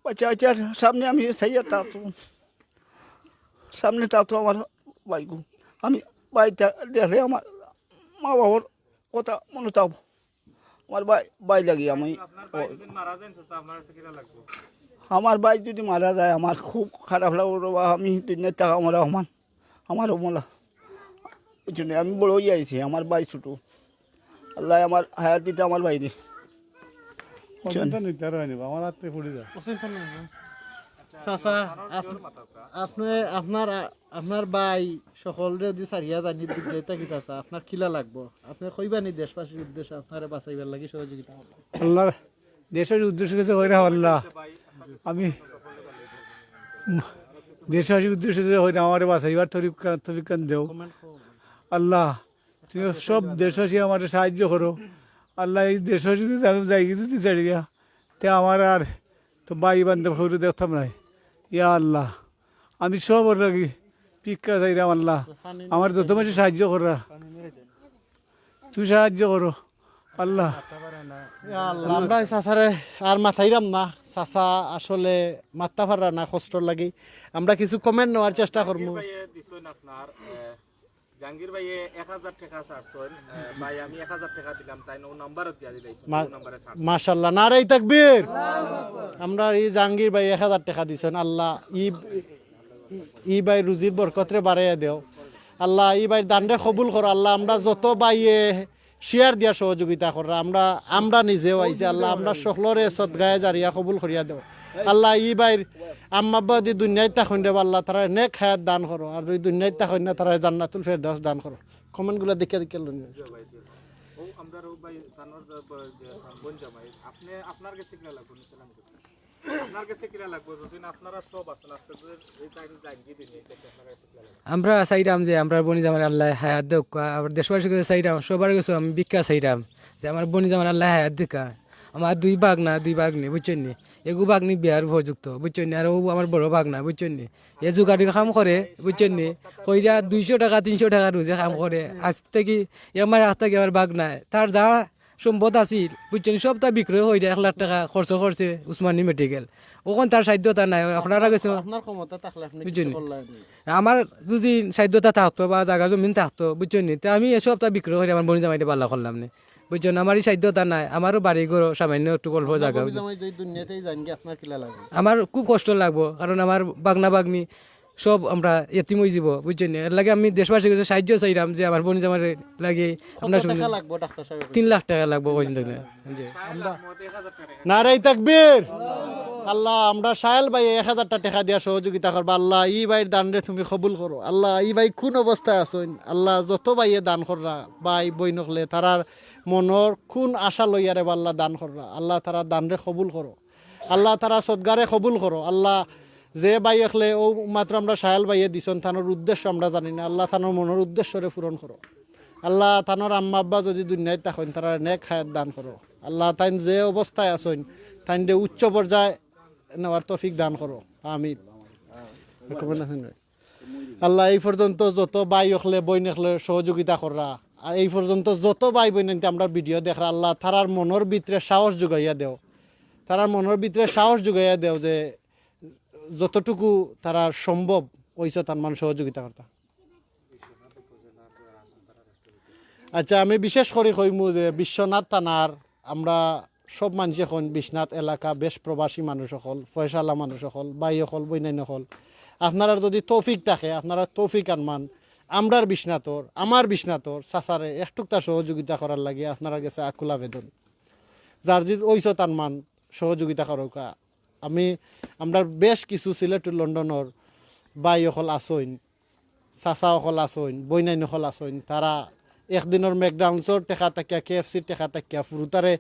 বাচ্চা কাচ্চার সামনে আমি চাইয়া থাকতো, সামনে থাকতো আমার ভাইগু। আমি ভাই থা-, দেখলে আমার মা বাবার কথা মনে থাকবো। আমার ভাই, ভাই লাগি আমি। আপনার ভাই যদি মারা যান, চাচা, আপনার কাছে কিলা লাগবো? আমার ভাই যদি মারা যায়, আমার খুব খারাপ লাগবো রে বা, আমি দুনিয়াত থাকা আমার রহমান, আমার রহমান। বুঝছনি, আমি বড় অইয়া আইছি, আমার ভাই ছোট। আল্লাহ আমার হায়াত দিতে আমার ভাইরে। বুঝছনি? অসুবিধা নেই, তার হয়নি বা, আমার হাতে পড়ে যায়। চাচা, আপ-, আপনি, আপনার, আপনার ভাই সকলরে যদি সারিয়া জানি দিতে কি চাচা, আপনার কিলা লাগবো? আপনি কইবা নি দেশবাসীর উদ্দেশ্যে আপনারে বাঁচাইবার লাগি সহযোগিতা করবো? আল্লাহ, দেশের উদ্দেশ্যে কিছু কইরা আল্লাহ, আমি দেশবাসীর উদ্দেশ্যে যে কইরা আমারে বাঁচাইবার তরিকা, তরিকা দেও আল্লাহ। তুমি সব দেশবাসী আমারে সাহায্য করো আল্লাহ। এই দেশবাসীর কাছে আমি যাই কিছু দিতে চাই গিয়া, তে আমার আর তো ভাই বান্ধব কেউরে দেখতাম নাই। ইয়া আল্লাহ, আমি সবর লাগি ভিক্ষা চাইরাম আল্লাহ, আমার যত বেশি সাহায্য কররা, তুমি সাহায্য করো আল্লাহ। ইয়া আল্লাহ, আমরা এই চাচারে আর মাতাইরাম না, চাচা আসলে মাততা পাররা না কষ্টর লাগি। আমরা কিছু comment নেওয়ার চেষ্টা করমু। জাহাঙ্গীর ভাইয়ে দিছইন আপনার, এ, জাহাঙ্গীর ভাইয়ে এক হাজার টেকা ছাড়ছইন, এ, ভাই আমি এক হাজার টেকা দিলাম, তাইন অউ নাম্বারও দিয়া দিলাইছইন, মা-, অউ নাম্বারে ছাড়ছইন। মাশাআল্লাহ, নারায়ে তাকবীর। আমরা এই জাহাঙ্গীর ভাই এক হাজার টেকা দিছইন, আল্লাহ ই, ই, ই ভাই রুজির বরকতরে বাড়াইয়া দেও। আল্লাহ ই ভাইর দানরে কবুল করো। আল্লাহ আমরা যত ভাইয়ে share দিয়া সহযোগিতা কররা, আমরা, আমরা নিজেও আইছি। আল্লাহ আমরা সকলরে সদগায়ে জারিয়া কবুল করিয়া দেও। আল্লাহ ই ভাইর আম্মা আব্বা যদি দুনিয়াত থাকইন রে বা আল্লাহ তারারে নেক হায়াত দান করো, আর যদি দুনিয়াত থাকইন না তারারে জান্নাতুল ফেরদাউস দান করো। Comment গুলা দেখিয়া দেখিয়া লইন। ও আমরার ও ভাই তানর যে ব-, যে বোন জামাই, আপনি, আপনার গেছে কিলা লাগবো? নিচে নামি দেখুন। আপনার গেছে কিলা লাগবো? যদি না আপনারা সব আছেন, আজকে যদি এই টাইম জাহাঙ্গীর দিন, এই টাইমে আপনার গেছে কিলা লাগবো? আমরা চাইরাম যে আমরার বনি জামাইরে আল্লায় হায়াত দেউক্কা, আবার দেশবাসীর গেছে চাইরাম, সবার গেছে আমি ভিক্ষা চাইরাম যে আমার বনি জামাইরে আল্লায় হায়াত দেউক্কা। আমার দুই ভাগনা, দুই ভাগনি, বুঝছইন নি? এগু ভাগনি বিয়ার উপযুক্ত, বুঝছইন নি? আর অউ আমার বড় ভাগনা, বুঝছইন নি? এ জুগাড়ি কাম করে, বুঝছইন নি? কইরা দুইশো টেকা, তিনশো টেকা রুজে কাম করে। আজ থাকি, এ আমার আজ থাকি আমার ভাগনায়। তার যা সম্পদ আছিল, বুঝছইন নি? সবতা বিক্রয় কইরা এক লাখ টেকা খরচ করছে উসমানী মেডিকেল। অখন তার সাধ্যতা নাই, আপনারা গেছে আপনার ক্ষমতা থাকলে আপনি বুঝছইন কিছু নি? করলেন। আমার যদি সাধ্যতা থাকতো বা জাগা জমিন থাকতো, বুঝছইন নি? তে আমি এ সবতা বিক্রয় করি আমার বনি জামাইরে বালা করলাম নে। বুঝছইন, আমার ই সাধ্যতা নাই, আমারও বাড়ি ঘর সামান্য একটু অল্প জাগা। বনি জামাই যদি দুনিয়াতেই যাইন গি, আপনার কিলা লাগে? আমার খুব কষ্ট লাগবো, কারণ আমার ভাগনা ভাগনি সব আমরা এতিম অইযিবো, বুঝছইন নি? এর লাগি আমি দেশবাসীর গেছে সাহায্য চাইরাম যে আমার বনি জামাইর লাগি কত আপনার টেকা লাগবো ডাক্তার সাহেব? তিন লাখ টেকা লাগবো, কইছইন তো। জি। আমরা নারায়ে তাকবীর। আল্লাহ, আমরা সাহেল ভাইয়ে এক হাজারটা টেকা দিয়া সহযোগিতা করবা। আল্লাহ, ই ভাইর দানরে তুমি কবুল করো। আল্লাহ, ই ভাই কুন অবস্থায় আছইন? আল্লাহ, যত ভাইয়ে দান কররা, ভাই বইন অকলে, তারার মনর কুন আশা লইয়া রে বা আল্লাহ দান কররা। আল্লাহ, তারার দানরে কবুল করো। আল্লাহ, তারার সদগারে কবুল করো। আল্লাহ, যে ভাই অকলে অউ মাত্র আমরা সাহেল ভাইয়ে দিছইন, তানর উদ্দেশ্য আমরা জানি না। আল্লাহ, তানর মনর উদ্দেশ্যরে পূরণ করো। আল্লাহ, তানর আম্মা আব্বা যদি দুনিয়াত থাকইন, তারারে নেক হায়াত দান করো। আল্লাহ, তাইন যে অবস্থায় আছইন, তাইনরে উচ্চ পর্যায়ে নেওয়ার তৌফিক দান করো। আমিন। আল্লাহ, এই পর্যন্ত যত ভাই অকলে, বইন অকলে সহযোগিতা কররা, আর এই পর্যন্ত যত ভাই বইন আনতে আমরা ভিডিও দেখরা, আল্লাহ, তারার মনর ভিতরে সাহস জুগাইয়া দেও, তারার মনর ভিতরে সাহস জুগাইয়া দেও যে যতটুকু তারার সম্ভব অইছে তান মান সহযোগিতা করতা। আচ্ছা, আমি বিশেষ করি কইমু যে বিশ্বনাথ থানার আমরা সব মানষে কইন বিশ্বনাথ এলাকা বেশ প্রবাসী মানুষ অকল, পয়সাআলা মানুষ অকল, ভাই অকল, বইনাইন অকল, আপনারার যদি তৌফিক থাকে, আপনারা তৌফিক আনমান, আমরার বিশ্বনাথর, আমার বিশ্বনাথর চাচারে একটুকটা সহযোগিতা করার লাগি আপনারার গেছে আকুল আবেদন। যার যে অইছে তান মান সহযোগিতা করউক্কা। আমি, আমরার বেশ কিছু সিলেট লন্ডনর ভাই অকল আছইন, চাচা অকল আছইন, বইনাইন অকল আছইন, তারা একদিনর McDonald's-র টেকা থাকিয়া, KFC-র টেকা থাকিয়া, ফুরুতারে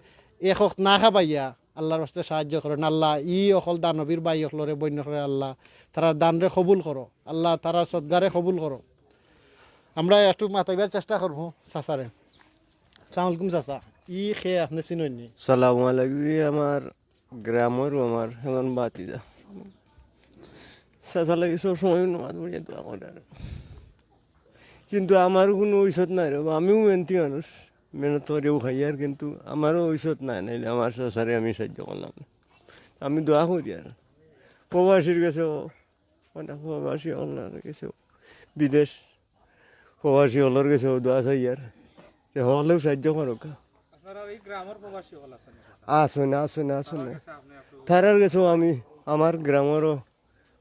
এক অক্ত না খাবাইয়া আল্লার ওয়াস্তে সাহায্য করইন। আল্লা, ই অকল দানবীর ভাই অকলরে, বইন অকলরে আল্লা, তারার দানরে কবুল করো আল্লা, তারার সদগারে কবুল করো। আমরা একটু মাতাইবার চেষ্টা করমু চাচারে। আসসালামু আলাইকুম চাচা, ই কে আপনে চিনইন নি? সালামু আলাইকুম, ই আমার গ্রামর আমার হেমন ভাতিজা। চাচার লাগি সব সময় নমাজ পড়িয়া দোয়া করে আর। কিন্তু আমার কুনু ঔষধ নাই রে বা, আমিও মেহনতি মানুষ, মেহনত করিও খাইয়ার, কিন্তু আমারও ঔষধ নাই, নাইলে আমার চাচারে আমি সাহায্য করলাম না। আমি দোয়া করিয়ার, প্রবাসীর গেছেও, মানে প্রবাসী অকলর গেছেও, বিদেশ প্রবাসী অকলর গেছেও দোয়া চাইয়ার, তে হকলেও সাহায্য করউক্কা। আপনারা এই গ্রামর প্রবাসী অকল আছইন নি? আছইন, আছইন, আছইন। তারার গেছে আপনি একটু তারার গেছেও আমি, আমার গ্রামরও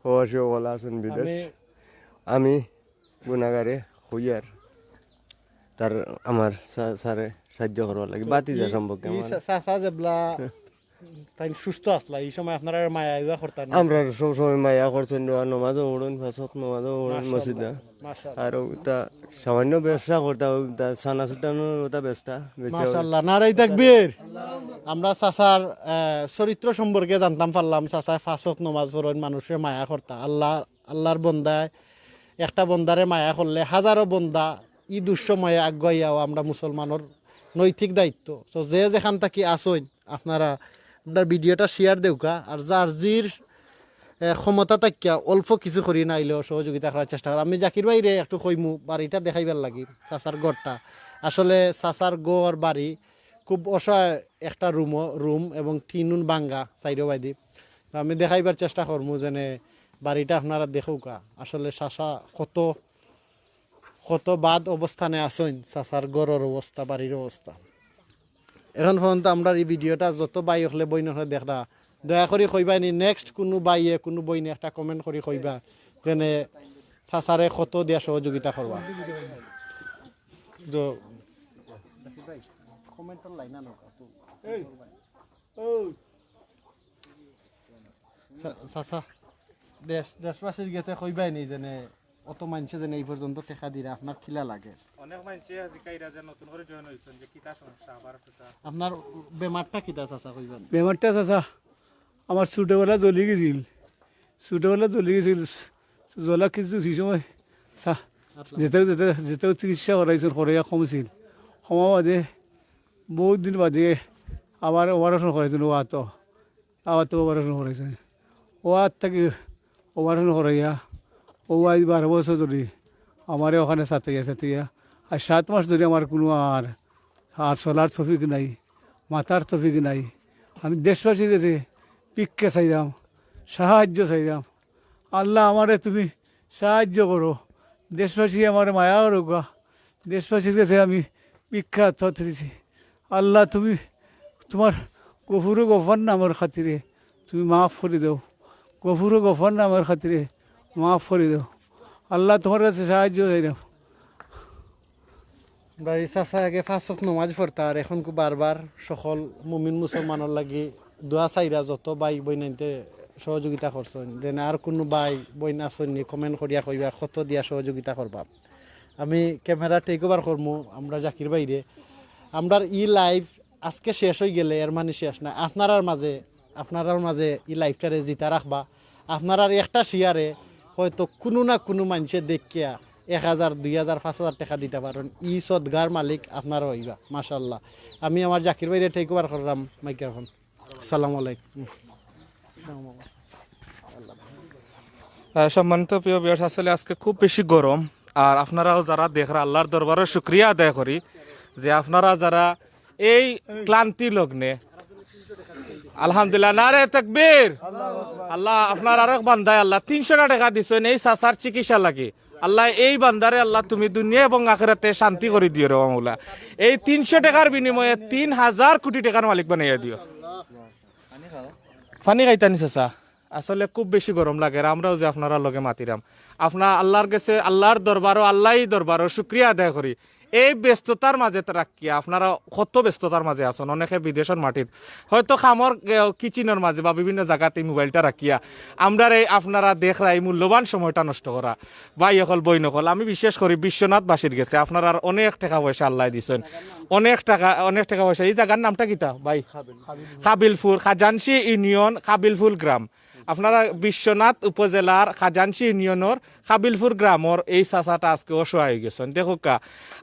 প্রবাসী অকল আছইন বিদেশ। আমি আমি গুনাগারে কইয়ার, তার আমার চা-, চাচারে সাহায্য করবার লাগি, তো ভাতিজা ই, সম্পর্কে ই আমার। চা-, চাচা যেবলা তাইন সুস্থ আছলা, ই সময় আপনারার মায়া ইয়া করতা নি? আমরার সব সময় মায়া করছইন, নমাজও পড়ইন, পাঁচ ওয়াক্ত নমাজও পড়ইন মাশাআল্লাহ, মসজিদে। মাশাআল্লাহ। আর ওটা সামান্য ব্যবসা করতা, ওটা ছানা ছুটানোর ওটা ব্যবসা, বেচা। মাশাআল্লাহ, নারায়ে তাকবীর। আমরা চাচার, আহ, চরিত্র সম্পর্কে জানতাম পারলাম, চাচায় পাঁচ ওয়াক্ত নমাজ পড়ইন, মানুষরে মায়া করতা। আল্লা, আল্লার বন্দায় একটা বন্দারে মায়া করলে হাজারো বন্দা ই দুঃসময়ে আগুয়াইয়াও আমরা মুসলমানর নৈতিক দায়িত্ব। তো যে যেখান থাকি আছইন, আপনারা আপনার video-টা share দেউক্কা, আর যার জির, এ, ক্ষমতা থাকিয়া অল্প কিছু করি নাইলেও সহযোগিতা করার চেষ্টা করা। আমি জাকির ভাইরে একটু কইমু বাড়িটা দেখাইবার লাগি, চাচার ঘরটা। আসলে চাচার ঘর বাড়ি খুব অসহায় একটা রুমও, রুম এবং টিনুন ভাঙ্গা চাইরো বায়দি। তো আমি দেখাইবার চেষ্টা করমু যেনে বাড়িটা আপনারা দেখউক্কা। আসলে চাচা কত কত বাদ অবস্থানে আছইন, চাচার ঘরর অবস্থা, বাড়ির অবস্থা। এখন পর্যন্ত আমরার ই video-টা যত ভাই অকলে বইন অকলে দেখরা, দয়া করি কইবায় নি, next কুনু ভাইয়ে, কুনু বইনে একটা comment করি কইবা, যেনে চাচারে কত দিয়া সহযোগিতা করবা। য-, comment-র line আনো। চা-, চাচা, দেশ, দেশবাসীর গেছে কইবায় নি যেনে অত মানষে যেনে এই পর্যন্ত টেকা দিরা, আপনার কিলা লাগে? অনেক মানষে জিকাইরা যে নতুন করি join অইছইন যে কিতা সমস্যা আবার একটা। আপনার বেমারটা কিতা চাচা কইবায় নি? বেমারটা চাচা, আমার ছোটবেলা জ্বলি গেছিল, ছোটবেলা জ্বলি গেছিল, জ্বলা কিছু সেই সময় চা-, যেটাও, যেটা, যেটাও চিকিৎসা করাইছইন, করাইয়া কমছিল, কমা বাদে বহুত দিন বাদে আবার operation করাইছইন, ও আতো। আবার তো operation করাইছে। ও আর থাকি operation করাইয়া, ও আজ বারো বছর ধরি আমারে ওখানে সাতাইয়া সাতাইয়া, আর সাত মাস ধরি আমার কুনু আর, আর চলার তৌফিক নাই, মাতার তৌফিক নাই। আমি দেশবাসীর গেছে ভিক্ষা চাইরাম, সাহায্য চাইরাম। আল্লাহ, আমারে তুমি সাহায্য করো, দেশবাসী আমারে মায়া করউক্কা, দেশবাসীর গেছে আমি ভিক্ষা চাইতেছি। আল্লাহ, তুমি তুমার গফুর ও গফার নামর খাতিরে তুমি মাফ করি দেও, গফুর ও গফার নামর খাতিরে মাফ করি দেও। আল্লাহ, তুমার গেছে সাহায্য চাইরাম। ভাই, চাচা আগে পাঁচ ওয়াক্ত নমাজ পড়তা, আর এখন কু বারবার সকল মুমিন মুসলমানর লাগি দোয়া চাইরা, যত ভাই বইনাইন্তে সহযোগিতা করছইন, যেনে আর কুনু ভাই বইন আছইন নি, comment করিয়া কইবা কত দিয়া সহযোগিতা করবা। আমি camera take over করমু আমরা জাকির ভাইরে। আমরার ই live আজকে শেষ অইগেলে এর মানি শেষ নায়। আপনারার মাঝে, আপনারার মাঝে ই live-টারে জিতা রাখবা। আপনারার একটা share-এ হয়তো কুনু না কুনু মানষে দেখিয়া এক হাজার, দুই হাজার, পাঁচ হাজার টেকা দিতা পারইন। ই সদগার মালিক আপনারা অইবা, মাশাআল্লাহ। আমি আমার জাকির ভাইরে take over কররাম microphone। আসসালামু আলাইকুম। আহ, সম্মানিত প্রিয় viewers, আসলে আজকে খুব বেশি গরম, আর আপনারাও যারা দেখরা আল্লাহর দরবারে শুকরিয়া আদায় করি যে আপনারা যারা এই ক্লান্তি লগ্নে, আলহামদুলিল্লাহ, নারে তাকবীর। আল্লাহ, আপনার আরক বান্দায় আল্লাহ তিনশোটা টেকা দিছইন এই চাচার চিকিৎসা লাগি। আল্লাহ, এই বান্দারে আল্লাহ তুমি দুনিয়া এবং আখিরাতে শান্তি করি দিও রে মৌলা। এই তিনশো টেকার বিনিময়ে তিন হাজার কোটি টেকার মালিক বানাইয়া দিও। পানি খাইতানি চাচা? আসলে খুব বেশি গরম লাগে, আর আমরাও যে আপনারার লগে মাতিরাম। আপনার আল্লাহর গেছে, আল্লাহর দরবারও, আল্লাহই দরবারও শুকরিয়া আদায় করি। এই ব্যস্ততার মাঝে রাখিয়া, আপনারা কত ব্যস্ততার মাঝে আছেন, অনেকে বিদেশর মাটিত হয়তো কামর, এ, কিচেনর মাঝে বা বিভিন্ন জাগাত এই মোবাইলটা রাখিয়া আমরারে আপনারা দেখরা এই মূল্যবান সময়টা নষ্ট করা। ভাই অকল, বইন অকল, আমি বিশ্বাস করি বিশ্বনাথবাসীর গেছে আপনারার অনেক টেকা পয়সা আল্লায় দিছেন, অনেক টেকা, অনেক টেকা পয়সা। এই জাগার নামটা কিতা ভাই? কাবিলপুর, খাজানশি ইউনিয়ন, কাবিলপুর গ্রাম। আপনারা বিশ্বনাথ উপজেলার খাজানশি ইউনিয়নর কাবিলপুর গ্রামর এই চাচাটা আজকে অসহায় অইগেছইন। দেখউক্কা,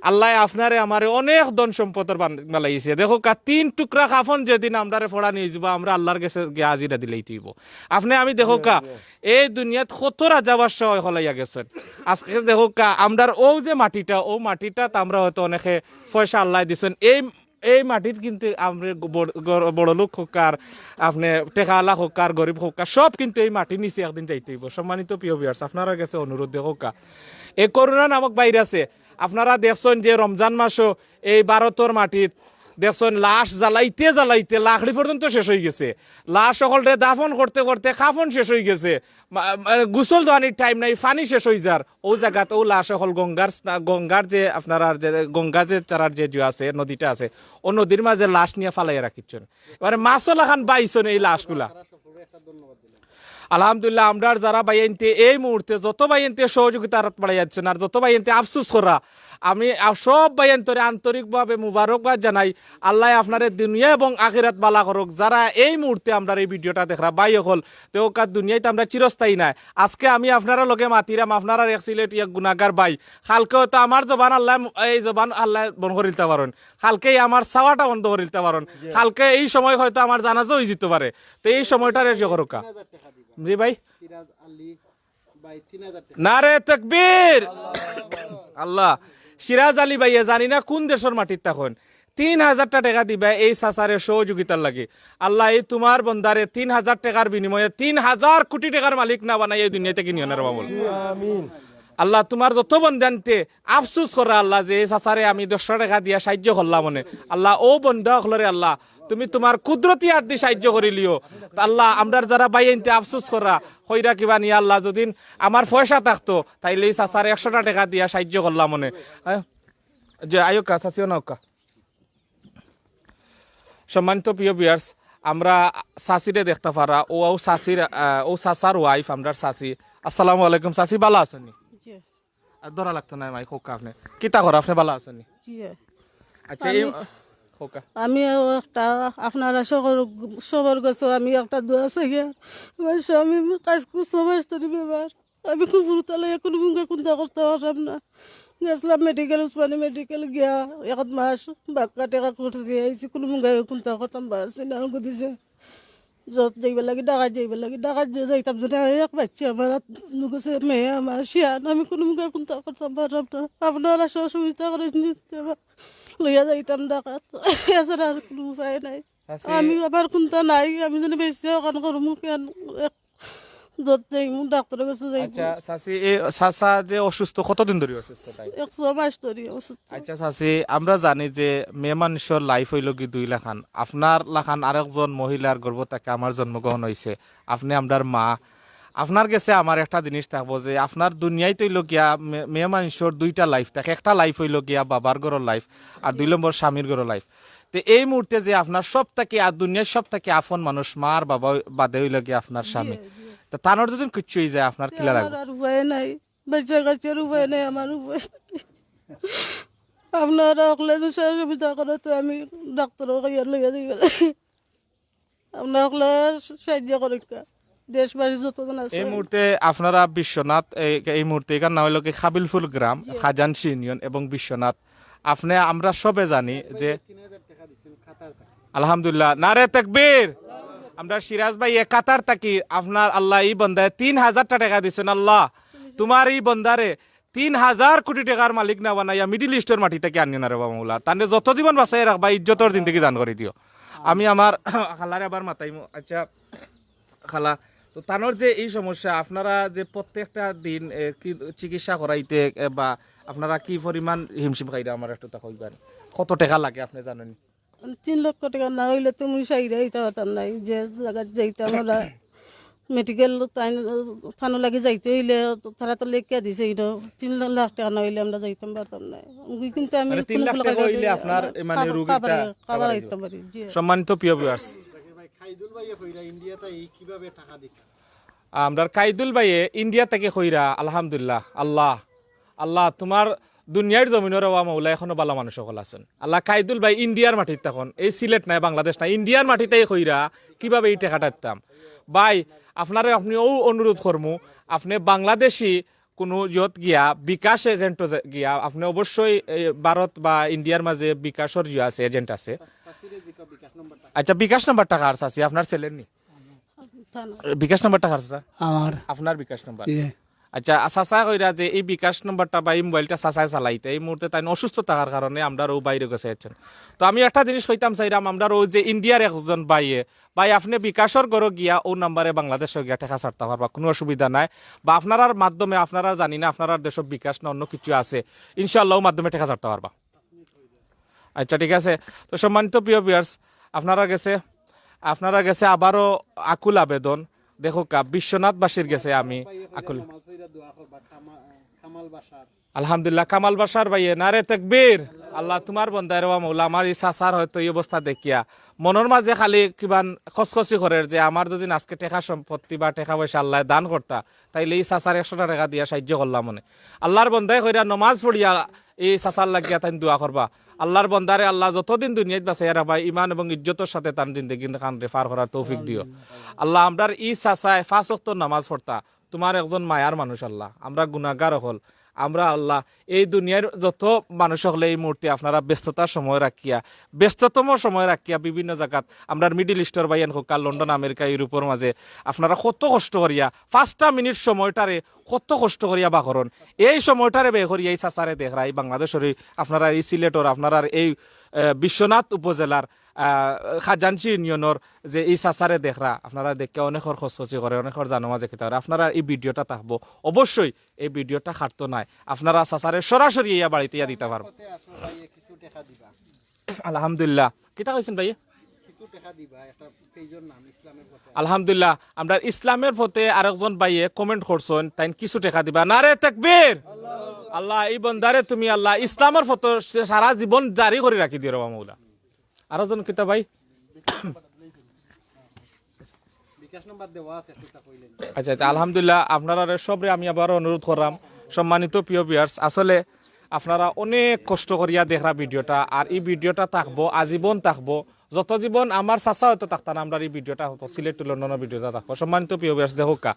আল্লায় আপনারে আমারে অনেক ধন সম্পদর বান-, বানাইছে। দেখউক্কা, তিন টুকরা কাফন যেদিন আমরারে ফড়া নিয়া যাইবা, আমরা আল্লার গেছে গিয়া হাজিরা দিলাইতে অইবো। আপনে আমি দেখউক্কা, এই দুনিয়াত কত রাজা বাদশা অকল আইয়া গেছইন। আজকে দেখউক্কা, আমরার অউ যে মাটিটা, অউ মাটিটাত আমরা হয়তো অনেকে পয়সা আল্লায় দিছইন। এই এই মাটির কিন্তু আমরা বড়-, গর-, বড়লোক হউক্কা, আপনে টেকাআলা হউক্কা, গরিব হউক্কা, সব কিন্তু এই মাটির নিচে একদিন যাইতে অইবো। সম্মানিত প্রিয় viewers, আপনারার গেছে অনুরোধ, দেখউক্কা, এই করোনা নামক ভাইরাসে আপনারা দেখছইন যে রমজান মাসও এই ভারতর মাটিত দেখছইন লাশ জ্বালাইতে জ্বালাইতে লাকড়ি পর্যন্ত শেষ অইগেছে। লাশ অকলরে দাফন করতে করতে কাফন শেষ অইগেছে। মা-, মা-, গোসল দেওয়ানির টাইম নাই, পানি শেষ অইযার। অউ জাগাত অউ লাশ অকল গঙ্গার স্না-, গঙ্গার যে আপনারার যে গঙ্গা যে তারার যে জু আছে, নদীটা আছে, অউ নদীর মাঝে লাশ নিয়া ফালাইয়া রাখিছইন। এবারে মাছর লাখান বাইছইন এই লাশগুলা। আলহামদুলিল্লাহ, আমরার যারা ভাইয়াইন্তে এই মুহূর্তে যত ভাইয়াইন্তে সহযোগিতার হাত বাড়াইয়া দিছইন আর যত ভাইয়াইন্তে আফসোস করা, আমি আ-, সব ভাইয়াইন্তরে আন্তরিকভাবে মুবারকবাদ জানাই। আল্লায় আপনারে দুনিয়া এবং আখিরাত বালা করউক। যারা এই মুহূর্তে আমরার এই ভিডিওটা দেখরা ভাই অকল, দেখউক্কা দুনিয়াত আমরা চিরস্থায়ী নায়। আজকে আমি আপনারার লগে মাতিরাম, আপনারার এক সিলেটি এক গুনাগার ভাই। কালকে হয়তো আমার জবান আল্লায়, এই জবান আল্লায় বন্ধ করিলতা পারইন, কালকে আমার চাওয়াটা বন্ধ করিলতা পারইন, কালকে এই সময় হয়তো আমার জানাজা অইযিতো পারে। তো এই সময়টারে ইয়ে করউক্কা। জি ভাই। নারে তকবীর। আল্লাহ। সিরাজ আলী ভাইয়ে জানি না কুন দেশর মাটিত থাকইন, তিন হাজারটা টেকা দিবা এই চাচারে সহযোগিতার লাগি। আল্লাহ, এই তুমার বন্দারে তিন হাজার টেকার বিনিময়ে তিন হাজার কোটি টেকার মালিক না বানাইয়া এই দুনিয়া থাকি নিও না রে বাবা। আল্লাহ, তুমার যত বন্দাইন্তে আফসোস করা আল্লাহ, যে এই চাচারে আমি দশটা টেকা দিয়া সাহায্য করলাম অনে। আল্লাহ, অউ বন্দা অকলরে আল্লাহ, তুমি তুমার কুদরতি হাত দি সাহায্য করিলিও। তে আল্লাহ, আমরার যারা ভাইয়াইন্তে আফসোস করা, কইরা কিবা নি আল্লাহ, যুদি আমার পয়সা থাকতো, তাইলে এই চাচারে একশোটা টেকা দিয়া সাহায্য করলাম অনে। হ্যাঁ? যে আইউক্কা, চাচিও নাউক্কা। সম্মানিত প্রিয় viewers, আমরা চাচিরে দেখতা পাররা, অউ, অউ চাচির, আহ, অউ চাচার wife, আমরার চাচি। আসসালামু আলাইকুম চাচি, বালা আছইন নি? জি। আর ধরা লাগতো নায় মাই, কউক্কা আপনে। কিতা কর আপনে, বালা আছইন নি? জি। আচ্ছা, এই, আমি, কউক্কা। আমি একটা, আপনারা সবর, সবর গেছো, আমি একটা দোয়া চাই। আমার স্বামী কাজ করছে, মাস ধরি বেমার। আমি খুব হুরুতা লইয়া কুনু মুখে কুন্তা করতাম পাররাম না। গেছলাম মেডিকেল, উসমানী মেডিকেল গিয়া এক মাস বাক্কা টেকা করছি, আইছি, কুনু মুখে কুন্তা করতাম পারছি না। আমাকে দিছে যত যাইবার লাগি, ঢাকাত যাইবার লাগি, ঢাকাত যে যাইতাম যে না, এক বাচ্চা আমার হাত নুগুছে, মেয়ে আমার শিয়ান, আমি কুনু মুখে কুন্তা করতাম পাররাম না। আপনারা সহযোগিতা করে নিতে আমার লইয়া যাইতাম ঢাকাত, এছাড়া আর কুনু উপায় নাই। আচ্ছা। আমি আবার কুন্তা নাই, আমি যেন বেশি অখান করমু কেন, এক যত যাইমু, ডাক্তারর গেছে যাইমু। আচ্ছা, চাচি, এই চাচা যে অসুস্থ, কতদিন ধরি অসুস্থ তাই? এক ছয় মাস ধরি অসুস্থ। আচ্ছা, চাচি, আমরা জানি যে মেয়ে মানুষর life অইলো গি দুই লাখান। আপনার লাখান আরেকজন মহিলার গর্ভ থাকি আমার জন্মগ্রহণ অইছে। আপনে আমরার মা। আপনার গেছে আমার একটা জিনিস থাকবো যে আপনার দুনিয়াত অইলো গিয়া মে-, মেয়ে মানুষর দুইটা life থাকে। একটা life অইলো গিয়া বাবার ঘরর life, আর দুই নম্বর স্বামীর ঘরর life। তে এই মুহূর্তে যে আপনার সব থাকি আর দুনিয়ার সব থাকি আপন মানুষ, মা আর বাবা বাদে অইলো গিয়া আপনার স্বামী। জি, জি। তে তানর যুদি কিচ্ছু অইযায়, আপনার কিলা লাগবো? আমার আর উপায় নাই, বাচ্চা কাচ্চার উপায় নাই, আমার উপায় নাই। আপনারা অকলে যদি সহযোগিতা করে তো আমি ডাক্তারও কইয়া লইয়া যাইবা। আপনারা অকলে সাহায্য করুক্কা, দেশবাসী যতজন আছে। এই মুহূর্তে আপনারা বিশ্বনাথ, এই, এই মুহূর্তে এখান নাম অইলো কি কাবিলপুর গ্রাম, জি। খাজানশি ইউনিয়ন এবং বিশ্বনাথ। আপনে আমরা সবে জানি যে আলহামদুলিল্লাহ, নারে তাকবীর। আমরা সিরাজ ভাইয়ে কাতার থাকি আপনার আল্লাহ এই বন্দায় তিন হাজারটা টেকা দিছইন। আল্লাহ, তুমার এই বন্দারে তিন হাজার কোটি টেকার মালিক না বানাইয়া Middle Eastর মাটি থাকি আনিও না রে বাবা মৌলা। তানরে যত জীবন বাঁচাইয়া রাখবা, ইজ্জতর জিন্দেগি দান করি দিও। আমি আমার খালারে আবার মাতাইমু। আচ্ছা খালা, তো তানর যে এই সমস্যা, আপনারা যে প্রত্যেকটা দিন, এ, কি চিকিৎসা করাইতে, এ, বা আপনারা কি পরিমাণ হিমশিম খাইরা, আমার একটু তা কইবা নি? কত টেকা লাগে আপনে জানইন নি? তিন লক্ষ টেকা না অইলে তো মুই সাইরা অইতাম পারতাম নায়, যে জাগাত যাইতাম ওরা মেডিকেল তাইন, থানো লাগি যাইতে অইলে তারা তো লেখিয়া দিছে, ইনো তিন লাখ টেকা না অইলে আমরা যাইতাম পারতাম না। কিন্তু আমি মানে, তিন লাখ টেকা অইলে আপনার, এ, মানে, রোগীটা কাভার অইতাম পারি, জি। সম্মানিত প্রিয় ভিউয়ার্স, ভাই, কাইদুল ভাইয়ে কইরা ইন্ডিয়া থাকি কিভাবে টাকা দিতা? আমরার কাইদুল ভাইয়ে ইন্ডিয়া থাকি কইরা, আলহামদুলিল্লাহ, আল্লাহ, আল্লাহ, তুমার দুনিয়ার জমিনর ওয়া মৌলা এখনো ভালা মানুষ অকল আছইন। আল্লাহ, কাইদুল ভাই ইন্ডিয়ার মাটিত থাকইন, এই সিলেট নায়, বাংলাদেশ নায়, ইন্ডিয়ার মাটিত থাকি কইরা কিভাবে ই টেকাটা দিতাম। ভাই, আপনারে আমি অউ অনুরোধ করমু, আপনে বাংলাদেশি কুনু ইয়ত গিয়া, বিকাশ এজেন্টো গিয়া, আপনে অবশ্যই, এ, ভারত বা ইন্ডিয়ার মাঝে বিকাশর ইয়ে আছে, এজেন্ট আছে। আচ্ছা, বিকাশ নাম্বারটা কার, চাচি? আপনার ছেলের নি? বিকাশ নাম্বারটা কার, চাচা? আমার। আপনার বিকাশ নাম্বার? জি। আচ্ছা, চাচা কইরা যে ই বিকাশ নাম্বারটা বা ই মোবাইলটা চাচায় চালাইতা, এই মুহূর্তে তাইন অসুস্থ থাকার কারণে আমরার অউ বাইরে গেছে আছইন। তো আমি একটা জিনিস কইতাম চাইরাম, আমরার অউ যে ইন্ডিয়ার একজন ভাইয়ে, ভাই, আপনে বিকাশর ঘরো গিয়া অউ নাম্বারে বাংলাদেশো গিয়া টেকা ছাড়তা পারবা, কুনু অসুবিধা নাই। বা আপনারার মাধ্যমে, আপনারার জানি না আপনারার দেশো বিকাশ না অন্য কিছু আছে, ইনশাআল্লাহ অউ মাধ্যমে টেকা ছাড়তা পারবা। আচ্ছা, ঠিক আছে। তো সম্মানিত প্রিয় ভিউয়ার্স, আপনারার গেছে, আপনারার গেছে আবারও আকুল আবেদন, দেখউক্কা, বিশ্বনাথবাসীর গেছে আমি আকুল। আলহামদুলিল্লাহ, কামাল বাশার ভাইয়ে, নারে তাকবীর। আল্লাহ, তুমার বন্দারে ওয়া মৌলা, আমার ই চাচার হয়তো ই অবস্থা দেখিয়া মনর মাঝে খালি কিবান খসখসি করের যে আমার যদি আজকে টেকা সম্পত্তি বা টেকা পয়সা আল্লায় দান করতা, তাইলে ই চাচার একশোটা টেকা দিয়া সাহায্য করলাম অনে। আল্লার বন্দায় কইরা নমাজ পড়িয়া ই চাচার লাগিয়া তাইন দোয়া করবা। আল্লার বন্দারে আল্লায় যতদিন দুনিয়াত বাঁচাইয়া রাখবা, ইমান এবং ইজ্জতর সাথে তান জিন্দেগির খানরে পার করার তৌফিক দিও। আল্লাহ, আমরার ই চাচায় পাঁচ ওয়াক্ত নমাজ পড়তা, তুমার একজন মায়ার মানুষ আল্লাহ, আমরা গুনাগার অকল, আমরা আল্লাহ এই দুনিয়ার যত মানুষ অকলে এই মুহূর্তে আপনারা ব্যস্ততার সময় রাখিয়া, ব্যস্ততম সময় রাখিয়া বিভিন্ন জাগাত আমরার মিডল ইস্টর ভাইয়াইন কউক্কা, লন্ডন, আমেরিকা, ইউরোপর মাঝে আপনারা কত কষ্ট করিয়া পাঁচটা মিনিট সময়টারে কত কষ্ট করিয়া বার করইন। এই সময়টারে ব্যয় করিয়া এই চাচারে দেখরা, এই বাংলাদেশর এই আপনারার এই সিলেটর, আপনারার এই, আহ, বিশ্বনাথ উপজেলার, আহ, খাজাঞ্চি ইউনিয়নর যে এই চাচারে দেখরা, আপনারা দেখিয়া অনেকর খসখসি করে, অনেকর জানর মাঝে কিতা করে। আপনারার এই ভিডিওটা থাকবো, অবশ্যই এই ভিডিওটা কাটতো নায়। আপনারা চাচারে সরাসরি ইয়া বাড়িত ইয়া দিতা পারবা। আলহামদুলিল্লাহ। কিতা কইছইন ভাই? আলহামদুলিল্লাহ, আমরার ইসলামের পথে আরেকজন ভাইয়ে comment করছইন, তাইন কিছু টেকা দিবা। নারে তাকবীর! আল্লাহ, ই বন্দারে তুমি আল্লাহ ইসলামের পথে সারা জীবন জারি করি রাখি দিও রে বা মৌলা। আরো জন কিতা ভাই? আচ্ছা, আচ্ছা, আলহামদুলিল্লাহ, আপনারারে সবরে আমি আবারও অনুরোধ কররাম, সম্মানিত প্রিয় viewers, আসলে আপনারা অনেক কষ্ট করিয়া দেখরা ভিডিওটা, আর ই ভিডিওটা থাকবো, আজীবন থাকবো, যত জীবন আমার চাচা হয়তো থাকতা না, আমরার ই ভিডিওটা হয়তো Sylhet to London-র ভিডিওটা থাকবো। সম্মানিত প্রিয় viewers, দেখউক্কা,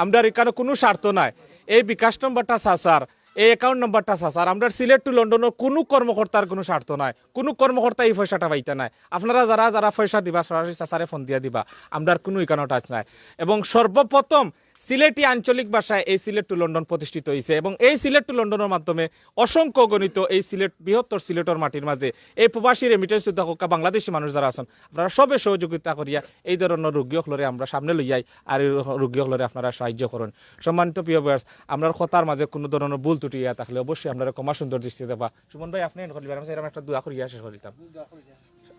আমরার ইখানো কুনু স্বার্থ নাই, এই বিকাশ নম্বরটা চাচার, এই account নম্বরটা চাচার, আমরার Sylhet to London-র কুনু কর্মকর্তার কুনু স্বার্থ নাই, কুনু কর্মকর্তা ই পয়সাটা পাইতা নায়। আপনারা যারা যারা পয়সা দিবা, সরাসরি চাচারে ফোন দিয়া দিবা, আমরার কুনু ইখানো touch নাই। এবং সর্বপ্রথম সিলেটি আঞ্চলিক ভাষায় এই Sylhet to London প্রতিষ্ঠিত হইছে এবং এই Sylhet to London-র মাধ্যমে অসংখ্য গণিত এই সিলেট, বৃহত্তর সিলেটর মাটির মাঝে এই প্রবাসী remittance যোদ্ধা কউক্কা বাংলাদেশি মানুষ যারা আছইন, আপনারা সবে সহযোগিতা করিয়া এই ধরনর রুগী অকলরে আমরা সামনে লইয়াই, আর এই রুগী অকলরে আপনারা সাহায্য করইন। সম্মানিত প্রিয় viewers, আমরার কথার মাঝে কুনু ধরনর ভুল ত্রুটি ইয়া থাকলে অবশ্যই আপনারা ক্ষমা সুন্দর দৃষ্টিতে দেখবা। সুমন ভাই, আপনে end করিলিবা, আমি চাইরাম একটা দোয়া করিয়া শেষ করিতাম।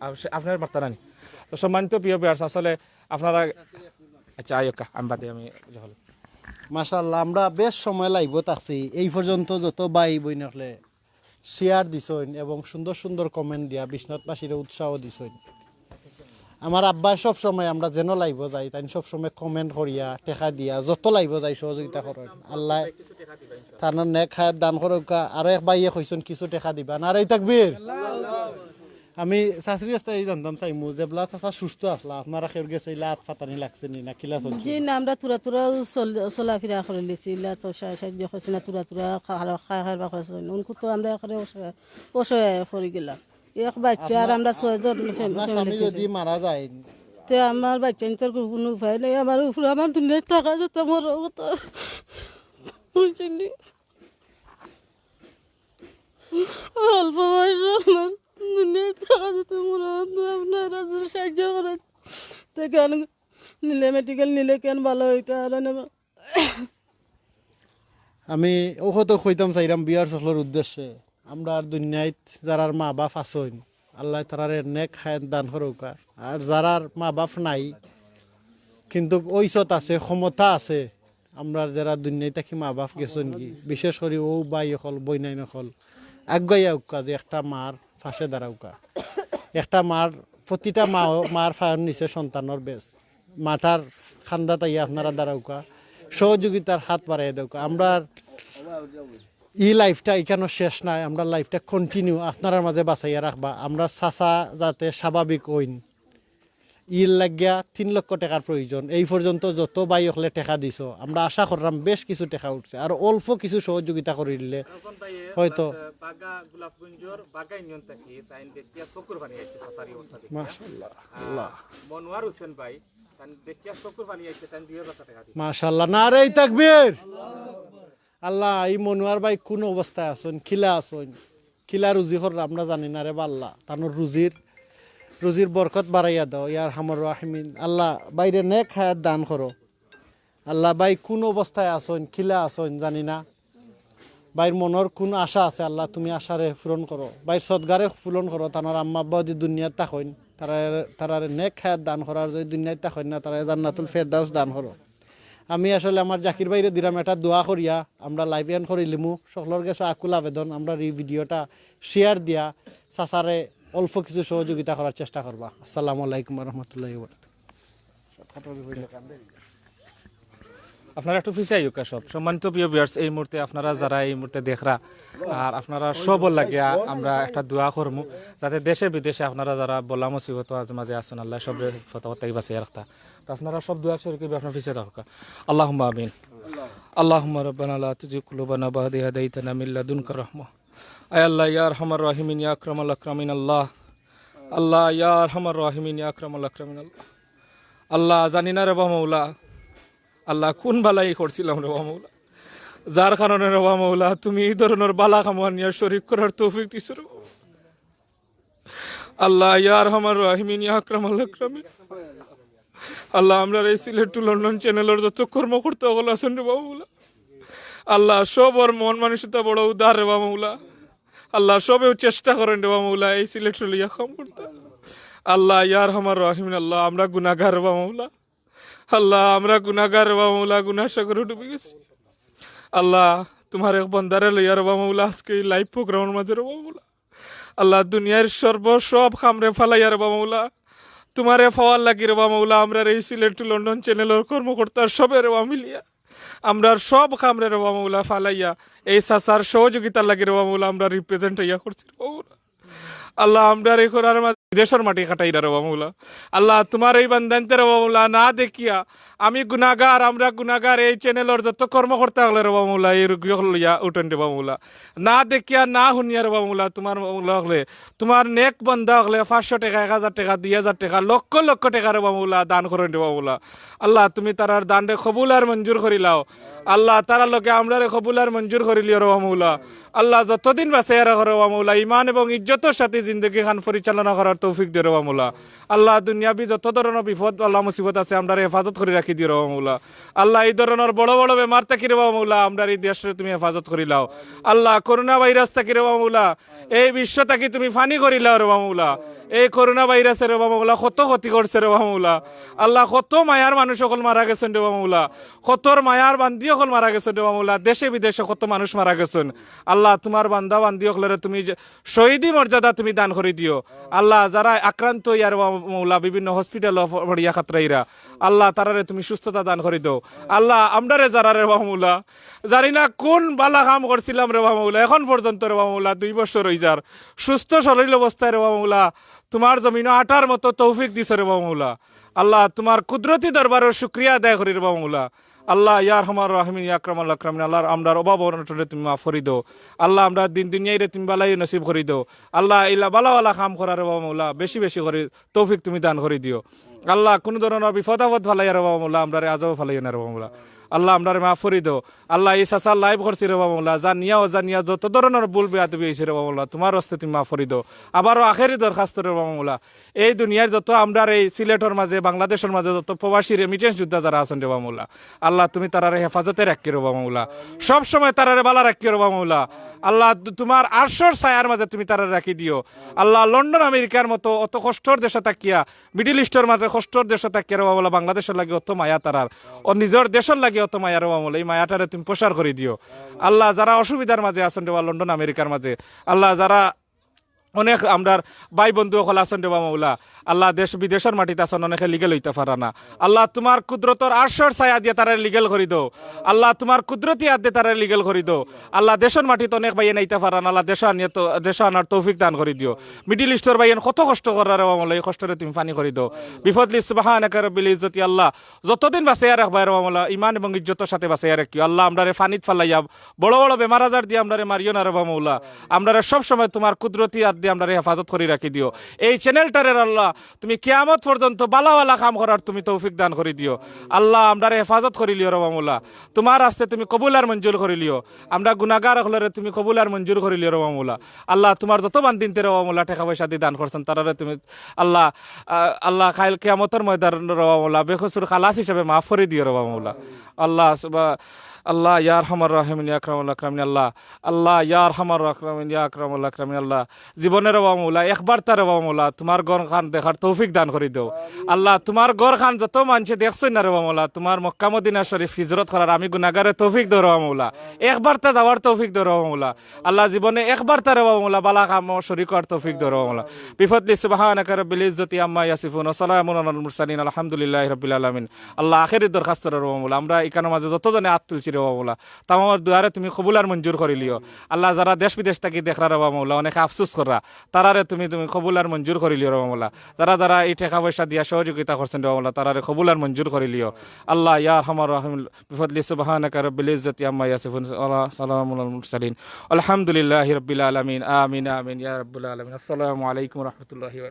আপ-, আপনার বার্তা নানি। তো সম্মানিত প্রিয় viewers, আসলে আপনারা, আচ্ছা, আইউক্কা, আমি বাদে আমি যখন মাশাআল্লাহ, আমরা বেশ সময় live-ও থাকছি। এই পর্যন্ত যত ভাই বইন অকলে share দিছইন এবং সুন্দর সুন্দর comment দিয়া বিশ্বনাথবাসীরে উৎসাহ দিছইন। আমার আব্বায় সব সময় আমরা যেন live-ও যাই, তাইন সব সময় comment করিয়া, টেকা দিয়া, যত live-ও যাই সহযোগিতা করইন। আল্লায় তানর নেক হায়াত দান করউক্কা। আরো এক ভাইয়ে কইছইন কিছু টেকা দিবা। নারায়ে তাকবীর। আমি চাচির গেছ থাকি জানতাম চাইমু, যেবলা চাচা সুস্থ আছলা, আপনারা কেউর গেছে ইলা আত পাতানি লাগছে নি, না কিলা চলছে? জি না, আমরা থুড়া থুড়া চল-, চলাফিরা করিলিছি, ইলা তো সা-, সাহায্য করছে না, থুড়া থুড়া খা-, খা-, খাইবার করছে। উনকু তো আমরা একেবারে অসহায়, অসহায় পড়ি গেলাম। এক বাচ্চা আর আমরা ছয়জন ফ্যাম-, আপনার family স্বামী যদি মারা যায়? তে আমার বাচ্চা নিতে কুনু উপায় নাই, আমার উপরে আমার দুনিয়াত থাকা যেত আমার অবস্থা। বুঝছেন নি? অল্প বয়সে আমার দুনিয়াত থাকা যেত আমার অবস্থা, আপনারা যদি সাহায্য করেন, তে কেন নিলে মেডিকেল নিলে কেন ভালা অইতো, আর না আমি অউ কথা কইতাম চাইরাম viewers অকলর উদ্দেশ্যে, আমরার দুনিয়াত যারার মা বাপ আছইন, আল্লায় তারারে নেক হায়াত দান করউক্কা। আর যারার মা বাপ নাই, কিন্তু অইজত আছে, ক্ষমতা আছে। আমরার যেরা দুনিয়াত থাকি মা বাপ গেছইন গি, বিশেষ করি অউ ভাই অকল, বইনাইন অকল, আগুয়াইয়া উক্কা যে একটা মার পাশে দাঁড়াউক্কা, একটা মার, প্রতিটা মা, মার পাওর নিচে সন্তানর বেশ, মাটার কান্দাত আইয়া আপনারা দাঁড়াউক্কা, সহযোগিতার হাত বাড়াইয়া দেউক্কা। আমরার ই life টা ইখানো শেষ নায়, আমরার life টা continue আপনারার মাঝে বাঁচাইয়া রাখবা। আমরার চাচা যাতে স্বাভাবিক অইন, ইর লাগিয়া তিন লক্ষ টেকার প্রয়োজন। এই পর্যন্ত যত ভাই অকলে টেকা দিছো, আমরা আশা কররাম বেশ কিছু টেকা উঠছে, আর অল্প কিছু সহযোগিতা করিলে হয়তো। বাগা গোলাপগঞ্জর বাগা ইউনিয়ন থাকি তাইন দেখিয়া চকুর পানি আইছে চাচার ই অবস্থা দেখিয়া। মাশাআল্লাহ। আহ, আল্লাহ। মনোয়ার হোসেন ভাই, তাইন দেখিয়া চকুর পানি আইছে, তাইন দুই হাজার টেকা দিছে। মাশাআল্লাহ, নারায়ে তাকবীর। আল্লাহ, ই মনোয়ার ভাই কোন অবস্থায় আছইন, কিলা আছইন, কিলা রুজি কররা আমরা জানি না রেবা আল্লাহ। তানর রুজির, রুজির বরকত বাড়াইয়া দেও, ইয়া আরহামার রাহিমিন। আল্লাহ, ভাইরে নেক হায়াত দান করো। আল্লাহ, ভাই কোন অবস্থায় আছইন, কিলা আছইন জানি না। ভাইর মনর কোন আশা আছে, আল্লাহ তুমি আশারে পূরণ করো, ভাইর সদগারে পূরণ করো। তানর আম্মা আব্বা যদি দুনিয়াত থাকইন, তারা, তারারে নেক হায়াত দান করো, আর যদি দুনিয়াত থাকইন না, তারারে জান্নাতুল ফেরদাউস দান করো। আমি আসলে আমার জাকির ভাইরে দিরাম একটা দোয়া করিয়া আমরা live end করিলিমু। সকলর গেছে আকুল আবেদন, আমরার ই video টা share দিয়া চাচারে অল্প কিছু সহযোগিতা করার চেষ্টা করবা। আসসালামু আলাইকুম ওয়া রাহমাতুল্লাহি ওয়া বারাকাতুহু। আপনারা একটু পিছে আইউক্কা সব। সম্মানিত প্রিয় viewers, এই মুহূর্তে আপনারা যারা এই মুহূর্তে দেখরা, আর আপনারা সবর লাগিয়া আমরা একটা দোয়া করমু, যাতে দেশে বিদেশে আপনারা যারা বালা মুসিবত মাঝে মাঝে আছইন, আল্লাহ সবরে ফতোয়া থাকি বাঁচাইয়া রাখতা। তো আপনারা সব দোয়া শরিক অইবা, আপনারা পিছে থাকউক্কা। আল্লাহুম্মা আমিন। আল্লাহুম্মা রাব্বানা লা তুযিগ কুলুবানা বা'দা ইয হাদাইতানা ওয়া হাব লানা মিন লাদুনকা রাহমা। আয় আল্লাহ, ইয়া আরহামার রাহিমিন, ইয়া আকরামাল আকরামিন আল্লাহ। আল্লাহ, ইয়া আরহামার রাহিমিন, ইয়া আকরামাল আকরামিন আল্লাহ। আল্লাহ, জানি না রেবা মৌলা, আল্লাহ, কোন বালাই করছিলাম রেবা মৌলা, যার কারণে রেবা মৌলা, তুমি এই ধরনর বালা কামো আনিয়া শরিক করার তৌফিক দিছো রেবা মৌলা। আল্লাহ, ইয়া আরহামার রাহিমিন, ইয়া আকরামাল আকরামিন। আল্লাহ, আমরার এই Sylhet to London channel-র যত কর্মকর্তা অকল আছইন রেবা মৌলা, আল্লাহ, সবর মন মানসিকতা বড় উদার রেবা মৌলা। আল্লাহ, সবেউ চেষ্টা করইন রেবা মৌলা এই সিলেট লইয়া কাম করতা। আল্লাহ, ইয়া আরহামার রাহিমিন, আল্লাহ, আমরা গুনাগার রেবা মৌলা। আল্লাহ, আমরা গুনাগার রেবা মৌলা, গুনার সাগরে ডুবি গেছি। আল্লাহ, তুমার এক বন্দারে লইয়া রেবা মৌলা, আজকে এই live program-র মাঝে রেবা মৌলা। আল্লাহ, দুনিয়ার সর্ব সব কামরে ফালাইয়া রেবা মৌলা, তুমারে পাওয়ার লাগি রেবা মৌলা, আমরার এই Sylhet to London channel-র কর্মকর্তা সবে রেবা মিলিয়া, আমরার সব কামরে রেবা মৌলা ফালাইয়া, এই চাচার সহযোগিতার লাগি রেবা মৌলা, আমরা represent ইয়া করছি রেবা মৌলা। আল্লাহ, আমরার এই করার মাঝে বিদেশর মাটি কাটাইরা রেবা মৌলা। আল্লাহ, তুমার এই বান্দাইন্তরে রেবা মৌলা না দেখিয়া, আমি গুনাগার, আমরা গুনাগার, এই channel-র যত কর্মকর্তা অকলে রেবা মৌলা, এই রুগী অকল লইয়া উঠইন রেবা মৌলা। না দেখিয়া, না হুনিয়া রেবা মৌলা, তুমার মৌলা অকলে, তুমার নেক বন্দা অকলে পাঁচশো টেকা, এক হাজার টেকা, দুই হাজার টেকা, লক্ষ লক্ষ টেকা রেবা মৌলা দান করইন রেবা মৌলা। আল্লাহ, তুমি তারার দানরে কবুল আর মঞ্জুর করিলাও। আল্লাহ, তারার লগে আমরারে কবুল আর মঞ্জুর করিলিও রেবা মৌলা। আল্লাহ, যতদিন বাঁচাইয়া রাখো রেবা মৌলা, ইমান এবং ইজ্জতর সাথে জিন্দেগি খান পরিচালনা করার তৌফিক দিও রেবা মৌলা। আল্লাহ, দুনিয়াবি যত ধরনর বিপদ, আল্লাহ, মুসিবত আছে, আমরারে হেফাজত করি রাখি দিও রেবা মৌলা। আল্লাহ, এই ধরনর বড় বড় বেমার থাকি রেবা মৌলা, আমরার এই দেশরে তুমি হেফাজত করিলাও। আল্লাহ, করোনা ভাইরাস থাকি রেবা মৌলা, এই বিশ্ব থাকি তুমি ফানি করিলাও রেবা মৌলা। এই করোনা ভাইরাসে রেবা মৌলা কত ক্ষতি করছে রেবা মৌলা। আল্লাহ, কত মায়ার মানুষ অকল মারা গেছইন রেবা মৌলা, কতর মায়ার বান্দি অকল মারা গেছইন রেবা মৌলা, দেশে বিদেশে কত মানুষ মারা গেছইন। আল্লাহ, তুমার বান্দা বান্দি অকলরে তুমি যে শহীদি মর্যাদা তুমি দান করি দিও। আল্লাহ, যারা আক্রান্ত অইয়া রেবা মৌলা বিভিন্ন hospital-ও পড়িয়া খাতরাইরা, আল্লাহ, তারারে তুমি সুস্থতা দান করি দেও। আল্লাহ, আমরারে যারা রেবা মৌলা, জানি না কোন বালা কাম করছিলাম রেবা মৌলা, এখন পর্যন্ত রেবা মৌলা দুই বছর অইযার, সুস্থ সরল অবস্থায় রেবা মৌলা, তুমার জমিনো আটার মতো তৌফিক দিছো রেবা মৌলা। আল্লাহ, তুমার কুদরতি দরবারর শুকরিয়া আদায় করি রেবা মৌলা। আল্লাহ, ইয়া আরহামার রাহিমিন, ইয়া আকরামাল আকরামিন, আল্লাহ, আমরার অভাব অনটনরে তুমি মাফ করি দেও। আল্লাহ, আমরার দিন দুনিয়াইরে তুমি বালাই নসিব করি দেও। আল্লাহ, ইলা বালা বালা কাম করার রেবা মৌলা, বেশি বেশি করি তৌফিক তুমি দান করি দিও। আল্লাহ, কুনু ধরনর বিপদ আপদ ফালাইয়া রেবা মৌলা, আমরারে আজাবো ফালাইও না রেবা মৌলা। আল্লাহ, আমরারে মাফ করি দেও। আল্লাহ, এই চাচার live করছি রে বাবা মৌলা, জানিয়া অজানিয়া যত ধরনর ভুল বেয়াদবি অইছে রে বাবা মৌলা, তুমার ওয়াস্তে তুমি মাফ করি দেও। আবারও আখেরি দরখাস্ত রে বাবা মৌলা, এই দুনিয়ার যত আমরার এই সিলেটর মাঝে, বাংলাদেশর মাঝে যত প্রবাসী remittance যোদ্ধা যারা আছইন রে বাবা মৌলা, আল্লাহ, তুমি তারারে হেফাজতে রাখিও রে বাবা মৌলা, সব সময় তারারে বালা রাখিও রে বাবা মৌলা। আল্লাহ, তু-, তুমার আরশর ছায়ার মাঝে তুমি তারারে রাখি দিও। আল্লাহ, লন্ডন আমেরিকার মতো অত কষ্টর দেশো থাকিয়া, Middle East-র মাঝে কষ্টর দেশো থাকিয়া রে বাবা মৌলা, বাংলাদেশর লাগি অত মায়া তারার, ও নিজর দেশর লাগি অত মায়া রে বাবা মৌলা, এই মায়াটারে তুমি প্রসার করি দিও। আল্লাহ, যারা অসুবিধার মাঝে আছইন রে বাবা, লন্ডন আমেরিকার মাঝে, আল্লাহ, যারা অনেক আমরার ভাই বন্ধু অকল আছইন রে বাবা মৌলা, আল্লাহ, দেশ বিদেশর মাটিত আছইন, অনেকে legal অইতা পারা না। আল্লাহ, তুমার কুদরতর আরশর ছায়া দিয়া তারারে legal করি দেও। আল্লাহ, তুমার কুদরতি আত দিয়া তারারে legal করি দেও। আল্লাহ, দেশর মাটিত অনেক ভাইয়ে আইতা পারা না, আল্লাহ, দেশো আনিয়া তো, দেশো আনার তৌফিক দান করি দিও। Middle East-র ভাইয়াইন কত কষ্ট কররা রে বাবা মৌলা, এই কষ্টরে তুমি ফানি করি দেও। বিফদলি সুবহানাকা রব্বিল ইজ্জতি, আল্লাহ, যতদিন বাঁচাইয়া রাখবায় রে বাবা মৌলা, ইমান এবং ইজ্জতর সাথে বাঁচাইয়া রাখিও। আল্লাহ, আমরারে ফানিত ফালাইয়া, বড় বড় বেমার আজার দিয়া আমরারে মারিও না রে বাবা মৌলা। আমরারে সব সময় তুমার কুদরতি আত দিয়া আমরারে হেফাজত করি রাখি দিও। এই channel-টারে আল্লাহ, তুমি কিয়ামত পর্যন্ত বালা বালা কাম করার তুমি তৌফিক দান করি দিও। আল্লাহ, আমরারে হেফাজত করি লিও রে বাবা মৌলা। তুমার ওয়াস্তে তুমি কবুল আর মঞ্জুর করি লিও। আমরা গুনাগার অকলরে তুমি কবুল আর মঞ্জুর করি লিও রে বাবা মৌলা। আল্লাহ, তুমার যত বান্দিন্তে রে বাবা মৌলা টেকা পয়সা দি দান করছইন, তারারে তুমি আল্লাহ, আ-, আল্লাহ, কাইল কিয়ামতর ময়দান রে বাবা মৌলা বেকসুর খালাস হিসাবে মাফ করি দিও রে বাবা মৌলা। আল্লাহ সুবা-, আল্লাহ, ইয়া আরহামার রাহিমিন, ইয়া আকরামুল আকরামিন, আল্লাহ, আল্লাহ, ইয়া আরহামার রাহিমিন, ইয়া আকরামুল আকরামিন, আল্লাহ, জীবনে রে বাবা মৌলা, একবারতা রে বাবা মৌলা, তুমার ঘরখান দেখার তৌফিক দান করি দেও। আল্লাহ, তুমার ঘরখান যত মানষে দেখছইন না রে বাবা মৌলা, তুমার মক্কা মদিনা শরীফ হিজরত করার আমি গুনাগারে তৌফিক দেও রে বাবা মৌলা। একবারতা যাওয়ার তৌফিক দেও রে বাবা মৌলা। আল্লাহ, জীবনে একবারতা রে বাবা মৌলা, বালা কামো শরিক অওয়ার তৌফিক দেও রে বাবা মৌলা। বিফদলি সুবহানাকা রব্বিল ইজ্জতি আম্মা ইয়াসিফুন, ওয়া সালামুন আলাল মুরসালিন, আলহামদুলিল্লাহি রাব্বিল আলামিন। আল্লাহ, আখেরি দরখাস্ত রে বাবা মৌলা, আমরা ইখানর মাঝে যতজনে আত তুলছি রে বাবা মৌলা, তামামর দোয়ারে তুমি কবুল আর মঞ্জুর করি লিও। আল্লাহ, যারা দেশ বিদেশ থাকি দেখরা রে বাবা মৌলা, অনেকে আফসোস কররা, তারারে তুমি, তুমি কবুল আর মঞ্জুর করি লিও রে বাবা মৌলা। যারা যারা এই টেকা পয়সা দিয়া সহযোগিতা করছইন রে বাবা মৌলা, তারারে কবুল আর মঞ্জুর করি লিও। আল্লাহ, ইয়া আরহামার রাহিমিন, বিফদলি সুবহানাকা রব্বিল ইজ্জতি আম্মা ইয়াসিফুন, ওয়া সালামুন আলাল মুরসালিন, আলহামদুলিল্লাহি রাব্বিল আলামিন। আমিন, আমিন, ইয়া রাব্বুল আলামিন। আসসালামু আলাইকুম ওয়া রাহমাতুল্লাহি ওয়া